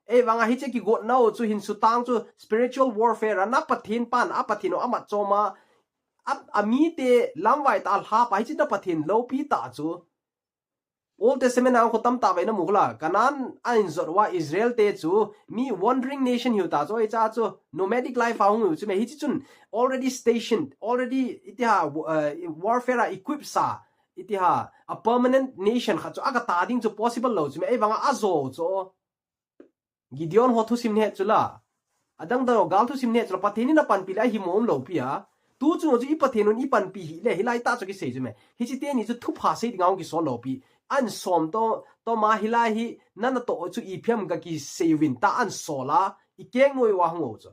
Ahivanga hiche kigotna u chu hin sutang chu spiritual warfare a na Pathen pan, a Pathen u amat chom a, a, amite lamvai tah a lhap a hiche na Pathen loupi tah chu. Old Testament a hung kho tamtah vei namu kha la, Canaan a ahin jot uva Israel te chu mi wandering nation hiu ta chu, hiche chu nomadic life a hung hiu chu me hiche chun already stationed, already iti ham, uh, warfare a equipped sa, iti ham, a permanent nation khat chu aga ta ding chu possible lou chu me, ahivanga ajo chu. Gideon ho thusim nahet chu la. Adang dang ho gal thusim nahet chu la. Pathen in apanpi le ahi mong lou pi a. Tu chung chu i Pathen un i panpi hih le, hilai tah chu kisei chu me. Hiche teni chu thupha sei dinga hung kisol lou pi. Ahin som to, to ma hilai hi, nana toh chu ipi ham ga kisei uvin tah ahin sol a, i keng noi uva hung u chu.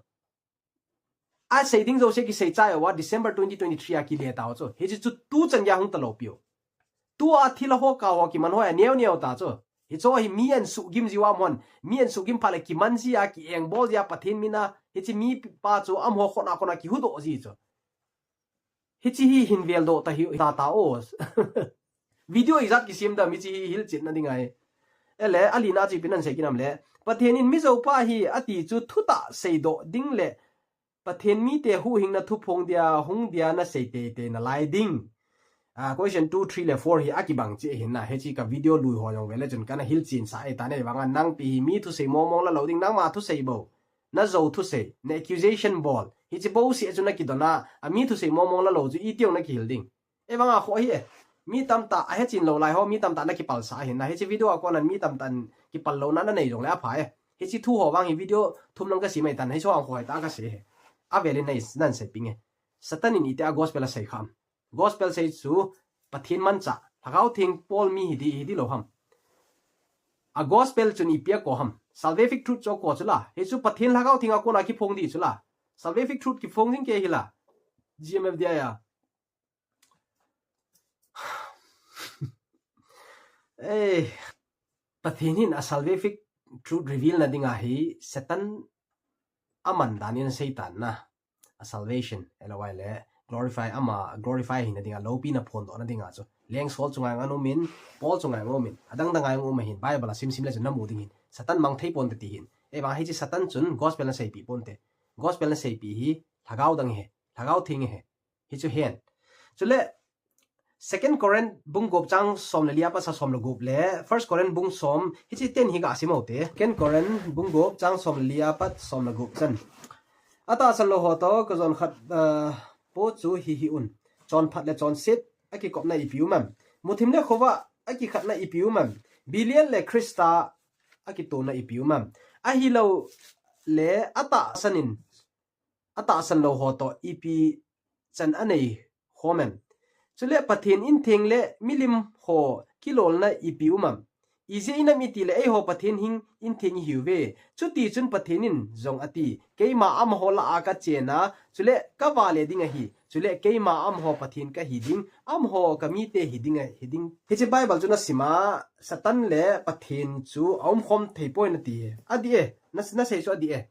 Asei ding jouse kisei chai uva December twenty twenty-three a kile tau chu. Hiche chu tu chan gei a hung ta lou piu. Tua thilha ho ka ho kiman ho a neo neo ta chu. Hicho hi mi an sugim jiu a mon, mi an sugim pha le kiman jia, kiengbol jia Pathen mina, hichi mi pa chu amaho khona khona kihudoh ji chu. Hichi hi hin veldoh ta hi ta ta o. Video ijat kisem dam hichi hi hilchetna ding ahi. Ele, alina chu ipi nan sei kinam le. Pathen in Mizo pa hi ati chu thutah seidoh ding le Pathen mite huhhingna thuphong dia, hung dia na sei teitei nalai ding. Ah, question two, three le four hi akibang cheh ahin na. Hichi ka video lui ho jong vele chun kana hilchen sah e ta nei vanga nangpi hi mi thusei mong mong la lou ding, nangma thusei bou. Na Zo thusei, na accusation bol. Hichi bou seh chu na kidona, a mi thusei mong mong la lou chu itiong na kihil ding. Evanga kho hi e. Mi tamtah a hechin lou lai ho, mi tamtah na kipal sah ahin na. Hichi video a konan mi tamtah in kipal louna na nei jongle apha e. Hichi thu ho vang hi video thum lang ka sei mai tan, hichi ho ang kho hi ta ka sei e. Avelin nei nan sei ping e. Satan in iti a gospel a sei kham. Gospel sei chu Pathen mancha, Lhagao Theng pol mi hi di, hi di lou ham. A gospel chun ipi a ko ham. Salvific truth chu ko chu la. Hichu Pathen Lhagao Theng a kona kiphong di chu la. Salvific truth kiphong jing kei hi la. G M F D I a. Eh, Pathen hin a salvific truth reveal na ding ahi, Satan aman dan in Satan na. A salvation, L O I le, glorify ama, glorify hina ding a, loupina phondohna ding a chu. Leng Saul chunga ang um in, Paul chunga ang um in, adang dang ang um ahin, Bible a sim sim le chun na mu ding hin. Satan mang thei ponte ti hin. Evang hichi Satan chun gospel na seipi ponte. Gospel na seipi hi, Lhagao dang hi, Lhagao Theng hi. Hichu hen. Chule, Second Corinth bung gup chang som le li a pat sa som le gup le, First Corinth bung som, hichi ten hi ga sim u te. Second Corinth bung gup chang som le li a pat som le gup chan. Atahsan lou ho toh, ka jon khat, ah, po chu hi hi un. Chonphat le chonset, akikopna ipi um am. Muthim le khovah, akikhatna ipi um am. Belial le Christa, akitona ipi um am. Ahilou le atahsan in, atahsan lou ho toh ipi chan anei khom em. Chule Pathen in theng le milim ho kilolna ipi um am. Ijeh inem itile eiho Pathen hing in theng ihiuve. Chuti chun Pathen in jong ati, keima amaho lah a ka chena, chule ka vale ding ahi. Chule keima amaho Pathen ka hi ding, amaho ka mite hi ding a, hi ding. Hichi Bible chu na sim a, Satan le Pathen chu a um khom thei poi na ti e. Adi e, na, na sei chu adi e.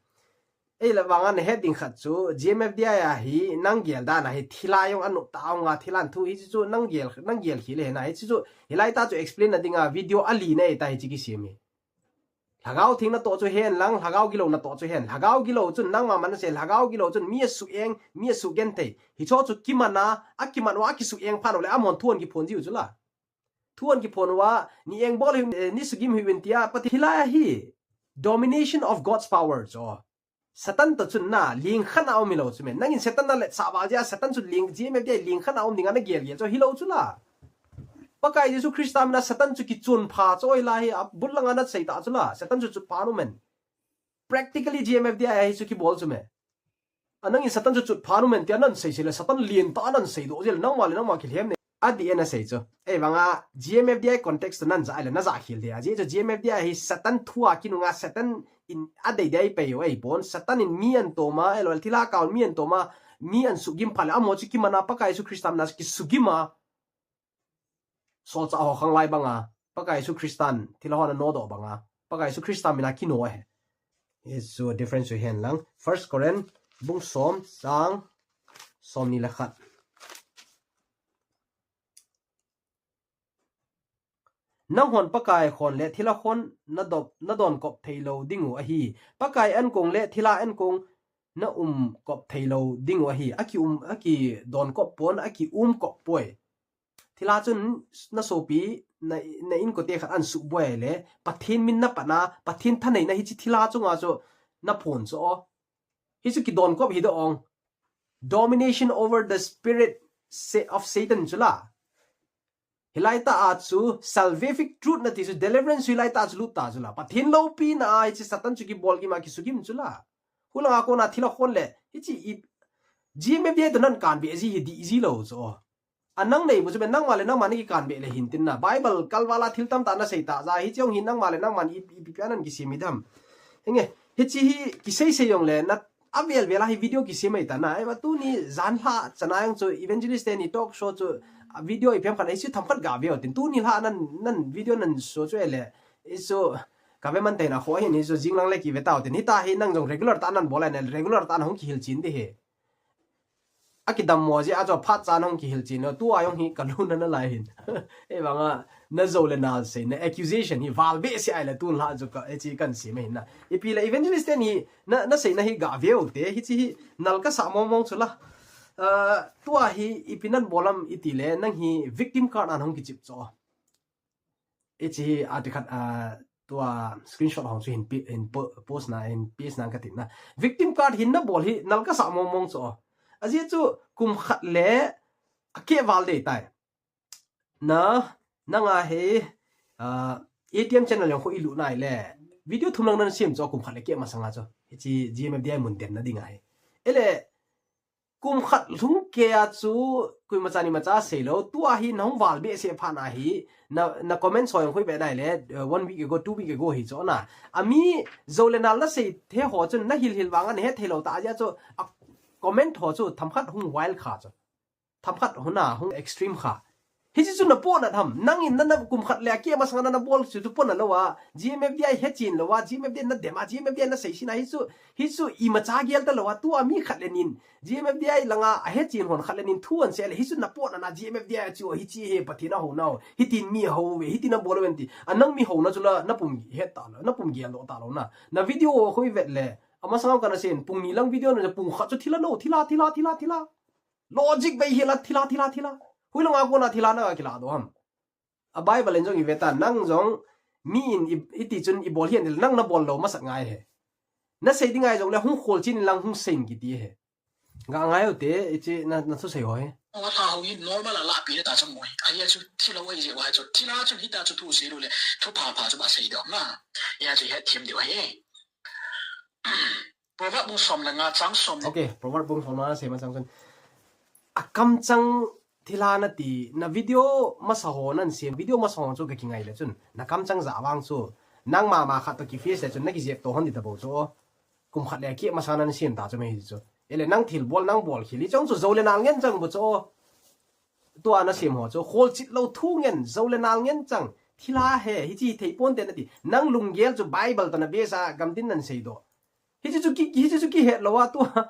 Ei la vanga na het ding khat chu, G M F D I a hi, nang gel dan a hi, thilha jong a nop ta ong a, thilha thu hi chu, nang gel, nang gel khi le na hi chu, hilai ta chu explain na ding a, video a li na e ta hi chi kisem hi. Lhagao Theng na toh chu hen lang, Lhagao Gilou na toh chu hen. Lhagao Gilou chun nangma man na sei, Lhagao Gilou chun mi a su eng, mi a su gen thei. Hicho chu kiman a, a kiman uva a kisu eng phat u le, amahon thu an kiphon jiu chu la. Thu an kiphon uva, ni engbol hi, eh, ni sugim hi uvin tia, Pathen hilai a hi, domination of God's power chu. Satan toh chun na, lingkhat a um hilou chu me. Nangin Satan na letsah val jeh a, Satan chu ling, G M F D I lingkhat a um dinga na gel gel chu hilou chu la. Pakai Jesu Christa mina Satan chu kichun pha chu oi la hi, a bul langa na sei ta chu la. Satan chu chut pha nu men. Practically G M F D I a hi chu kibol chu me. A nangin Satan chu chut pha nu men tia nan sei sei le, Satan lien ta nan sei doh jel, nangma le nangma kilhem ne. Adi e na sei chu. Ei vanga G M F D I context to nan ja le, na ja khel de. Ajeh chu G M F D I hi Satan thu a kinunga, Satan in a dei dei pei u ei pon. Satan in mi an toma, ei lo thilha kaun mi an toma, mi an sugim phat le, amaho chu kiman a Pakai Jesu Christa mina kisugim a. Solchah ho khang lai banga, Pakai Jesu Christan thilha ho na nodoh banga, Pakai Jesu Christa mina kino e. Hichu difference u hen lang. First Corinth bung som chang som ni le khat. Nanghon Pakai khon le thilha khon na dop, na don kop thei lou ding u ahi. Pakai an kong le thilha an kong na um kop thei lou ding u ahi. A ki um, a ki don kop pon, a ki um kop poi. Thilha chun na sopi, na, na inkote khat an suboi le, Pathen min na pan a, Pathen thaneina hichi thilha chunga chu na phon chu o. Hichu kidon kop hi doh ong. Domination over the spirit sa-, of Satan chu la. Hilai ta a chu salvific truth na ti chu deliverance hilai ta chu lut ta chu la. Pathen loupina a hichi Satan chu kibol gim a kisugim chu la. Hulanga kona thilha khon le, hichi i, G M F D I toh nan kanbe ji hi di ji lou chu. A nang nei bu chu ben nangma le nangma ni kikanbe le hin tin na. Bible kalvala thil tamtah na sei ta ja, hichi ong hi nangma le nangma ni i, i, ipi a nan kisem hi dam. Henge, hichi hi kisei sei jong le na avel vel a hi video kisem mai ta na. Eva tuni jan lha chana jong chu evangelist teni talk show chu, a video ipi ham khat a hichu themkhat ga veu tin. Tuni lha nan, nan video nan show chu ele. Hichu kave man tei na kho hin hichu jing lang le kive tau tin. Hita hi nang jong regular tah nan bol a ne, regular tah na hung kihil chin ding ahi. Akidam mo jeh a chu phat chan hung kihil chin lou. Tua jong hi kalung na nalai hin. Ei vang a, na jou le nal sei, na accusation hi val behseh a ile tun lha chu ka, hichi kan sei mai hin na. Ipi le evangelist teni, na, na sei na hi ga veu te, hichi hi nal kasa mong mong chu la. Ah, tua hi ipi nan bol ham iti le, nang hi victim card a hung kichip cho. Hichi hi ati khat, ah, tua screenshot hong chu hin pi-, hin po-, post na, hin paste na kati na. Victim card hin na bol hi nal kasa mong mong cho. Ajeh chu kum khat le akeh val dei tai. Na, nang a hi, ah, A T M channel jong khu ilu nai le. Video thum lang nan sem cho kum khat le keh masang a cho. Hichi G M F D I mun dem na ding ahi. Ele, kum khat lhung keh a chu, koima cha ni ma cha sei lou, tua hi na hung val behseh phat na hi, na, na comment soi hung khui be dai le, uh, one week ago, two week ago hi chu na. Ami jou le nal na sei the ho chun na hil hil vang a na he thei lou ta jeh chu, a comment ho chu themkhat hung wild kha chu. Themkhat huna hung extreme kha. Hichi chu na pona tham, nang in na, na kum khat le akeh masang a na, na bol chu chu pona lou a, G M F D I he chin lou a, G M F D I na dem a, G M F D I na sei sin a, hichu, hichu ima cha gel ta lou a, tua mi khat le nin, G M F D I langa a he chin hon khat le nin thu an sei le, hichu na pona na G M F D I chu, hichi hi Pathen a houna, hitin mi hou ve, hitin a bol ve ti. A nang mi houna chu la, na pum het ta lou, na pum gel lou ta lou na. Na video khu ivet le, amasang a kana sei in, pung ni lang video na, pung khat chu thil a no, thil a, thil a, thil a, thil a. Logic bei hi la, thil a, thil a, thil a. Hui langa kona thil a na kila do ham. A Bible in jong ive ta, nang jong mi in i, iti chun i bol hian, nang na bol lou masat ngai he. Na sei ding ngai jong le hung khol chin lang hung sei in kiti he. Ga ngai u te, hichi na, na thu sei ho he. Wa tha ho hi normal a la pi le ta chang mo hi. A hia chu thil a wai je wa chu. Thil a chu hita chu thu sei lu le. Thu pha pha chu ba sei do na. Hia chu he thiam deu he. Proverb bung som le nga chang som le. Okay, Proverb bung som le nga sei ma chang chun. A kamchang thil a na ti, na video masa ho nan sem, video masa ho chu ka kingai le chun. Na kamchang ja vang chu. Nang mama khat to ki face le chun, na ki jep to hon di ta bo chu. Kum khat le akeh masang nan sem ta chu mai hi chu. Ele nang thil bol, nang bol khel hi chang chu jou le nal ngen chang bo chu. Tua na sem ho chu, khol chit lou thu ngen, jou le nal ngen chang. Thil a he, hichi thei pon te na ti. Nang lunggel chu Bible to na base a gam tin nan sei do. Hichi chu ki, hichi chu kihet lou a tua.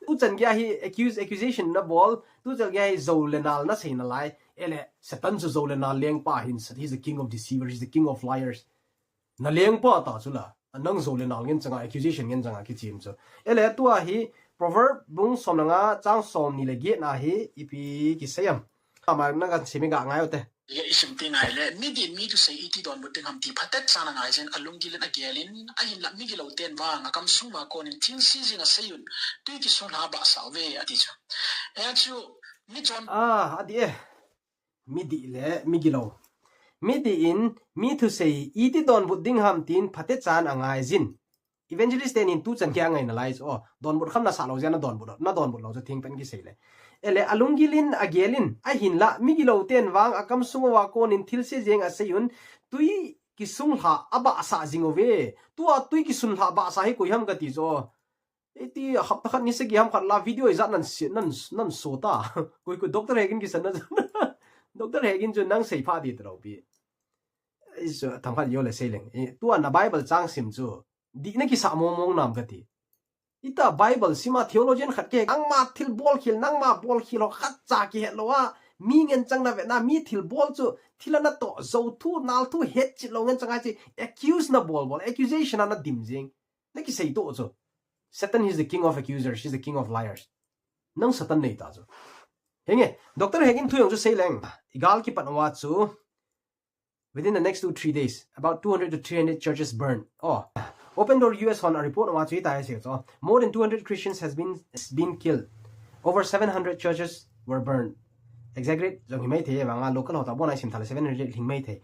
Tu chan gei hi accuse, accusation na bol, tu chan gei hi jou le nal na sei nalai. Ele, Satan chu jou le nal lengpa hin, he's the king of deceivers, he's the king of liars. Na lengpa ta chu la, a nang jou le nal ngen chang a, accusation ngen chang a kichim chu. Ele tua hi, Proverb bung som le nga, chang som ni le get na hi, ipi kisei am. Ama na kan simi ga ngai u te. Ye isim ti ngai le, mi din mi thusei iti donbut ding ham ti phatet chan a ngai jin, a lunggil in a gel in, ahinla mi gilou ten vang, a kam sung va kon in thil se jing a sei un, tui kisung lha ba sa ve, ati chu. Hia chu, mi chon. Ah, ati e. Mi dih le mi gilou. Mi dih in, mi thusei iti donbut ding ham tin phatet chan a ngai jin. Evangelist tenin tu chan gei a ngai nalai chu. Oh, donbut kham na sa lou jeh a na donbut, na donbut lou chu thing pen kisei le. Ele a lunggil in a gel in, ahinla mi gilou ten vang a kam sung uva kon in thil se jing a sei un, tui kisung lha a ba sa jing uve. Tua tui kisung lha ba sa hi koi ham kati chu. Iti hapta khat ni sagi ham khat la video ijat nan si-, nan, nan so ta. Koi koi Doctor Hagin kisan na. Doctor Hagin chu nang sei pha di ta lou pi. Isu thang khat yo le sei leng. I, tua na Bible chang sim chu. Di na kisa mong mong nam kati. Ita Bible sima theologian khat ke, nangma thil bol khel, nangma bol khel ho khat cha kihet lou a. Mi ngen chang na ve na, mi thil bol chu, thil a na to, jou thu, nal thu, het chit lou ngen chang a chi, accuse na bol bol, accusation a na dim jing. Na kisei to chu. Satan is the king of accusers, he's the king of liars. Nang Satan nei ta chu. Henge, Doctor Hagin thu jong chu sei leng. Igal kipat uva chu. Within the next two, three days, about two hundred to three hundred churches burned. Oh, Open Door U S hon a report uva chu hita hi sei chu. More than two hundred Christians has been, has been killed. Over seven hundred churches were burned. Exaggerate jong hi mai thei, vang a local ho ta bon a i sim tha le seven hundred lhing mai thei.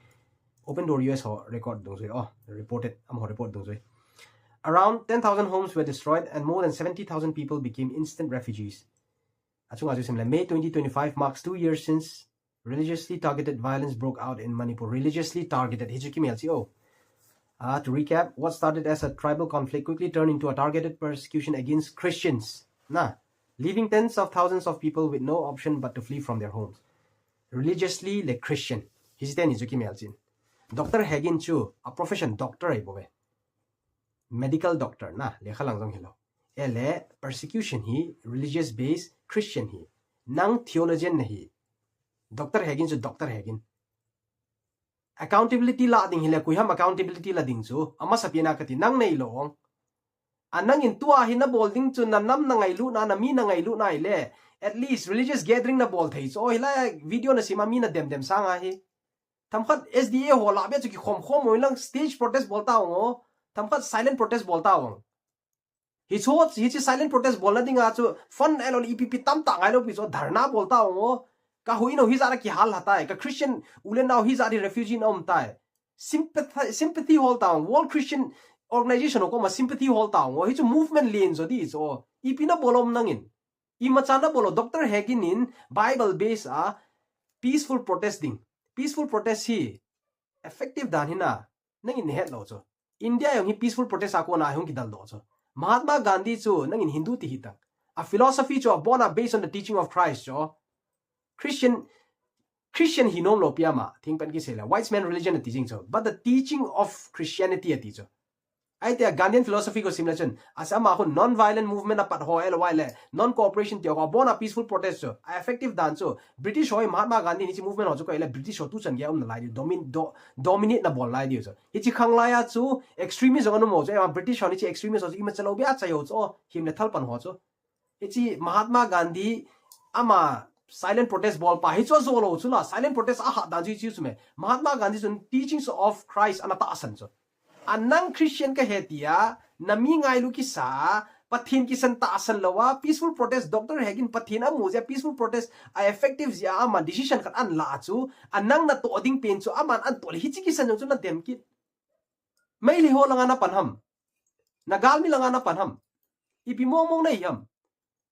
Open Door U S ho record dung jui, oh, reported, amaho report dung jui. Around ten thousand homes were destroyed and more than seventy thousand people became instant refugees. Achunga chu sim le, May twenty twenty-five marks two years since religiously targeted violence broke out in Manipur. Religiously targeted, hi chu kimel chi o. Uh, to recap, what started as a tribal conflict quickly turned into a targeted persecution against Christians. Na, leaving tens of thousands of people with no option but to flee from their homes. Religiously le Christian. Hichi teni chu kimel chin. Doctor Hagin chu a profession doctor ahi bouve. Medical doctor na, lekha lang jong hilou. Ele persecution hi religious based Christian hi. Nang theologian nahi. Doctor Hagin chu Doctor Hagin. Accountability la ding hile, koiham accountability la ding chu. Amasapen a kati nang neilou. A nangin tua hi nabol ding chu na nam na ngailutna, na mi na ngailutna hile. At least religious gathering nabol thei chu. O hilai video nasem a mi nadem dem sanga hi. Themkhat S D A ho lah beh chu kikhom khom uvin lang stage protest bol tauvin o. Themkhat silent protest bol tauvin. Hichu, hichi silent protest bolna dinga chu fund alone ipi ipi tamtah ngailou pi chu dharna bol tauvin o. Ka huino hijat a kihal lha tai. Ka Christian u le nao hijat hi refugee na um tai. Sympathy, sympathy hol tauvin. World Christian Organization ho koma sympathy hol tauvin o. Hichu movement len jo di chu. Ipi nabol um nangin. Imacha nabol o, Doctor Hagin in Bible base a peaceful protest ding. Peaceful protest hi effective dan hina, nangin nahet lou chu. India jong hi peaceful protest a kona hung kidaldoh chu. Mahatma Gandhi chu nangin Hindu ti hitang. A philosophy chu abona based on the teaching of Christ chu. Christian, Christian hi nom lou pi ama, thingpen kisei le, Weizmann religion ati jing chu. But the teaching of Christianity ati chu. Ahi tia Gandhian philosophy ko sim le chun, asa ama khu non-violent movement apat ho L Y le, non-cooperation ti ho, abona peaceful protest chu, a effective dan chu, British ho hi Mahatma Gandhi hichi movement ho chu ko ile British ho tuchan gei a um nalai diu, domin-, do-, dominate nabol lai diu chu. Hichi khang lai a chu, extremist jong ana um u chu, ema British ho hichi extremist ho chu, imacha lou beh a chai u chu, o, him le thal pan ho chu. Hichi Mahatma Gandhi ama silent protest bol pa, hichu ajo lou chu la, silent protest a hat dan chu hichi chu me. Mahatma Gandhi chun teachings of Christ ana tahsan chu. A nang Christian kahi tia, na mi ngailu kisa, Pathen kisan tahsan lou a, peaceful protest, Doctor Hagin Pathen amu jeh a, peaceful protest a effective jeh a, ama decision khat ana la chu, a nang natoh ding pen chu, aman ana toh le hichi kisan jong chu nadem kit. Meitei ho langa napan ham. Na galmi langa napan ham. Ipi mong mong nahi ham.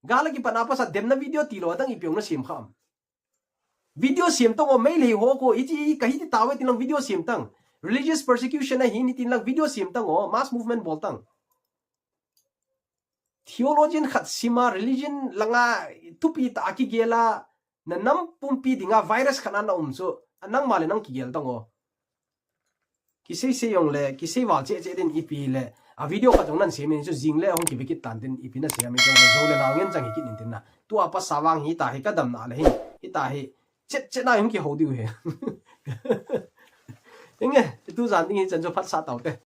Gal a kipat a pasal demna video tilou, adang ipi jong nasem kha ham. Video sem tang o, Meitei ho ko, hichi, kahi ti tauve tin lang video sem tang. Religious persecution ahi ni tin lang video sem tang o, mass movement bol tang. Theologian khat sim a, religion langa thupi tah a kigel a, na nam pumpi dinga virus khat ana um chu, a nangma le nang kigel tang o. Kisei sei jong le, kisei val cheh cheh din ipi le, a video khat jong nan sem in chu jing le hung kive kit tan tin ipi nasei a mi jong le, jo le nao ngen chang hi kit in tin na. Tua pasal vang hita hi kadamna le hin, hita hi chet chet na hung kihou diu hi. Inge, tujan ding hi chan chu phatsah taute.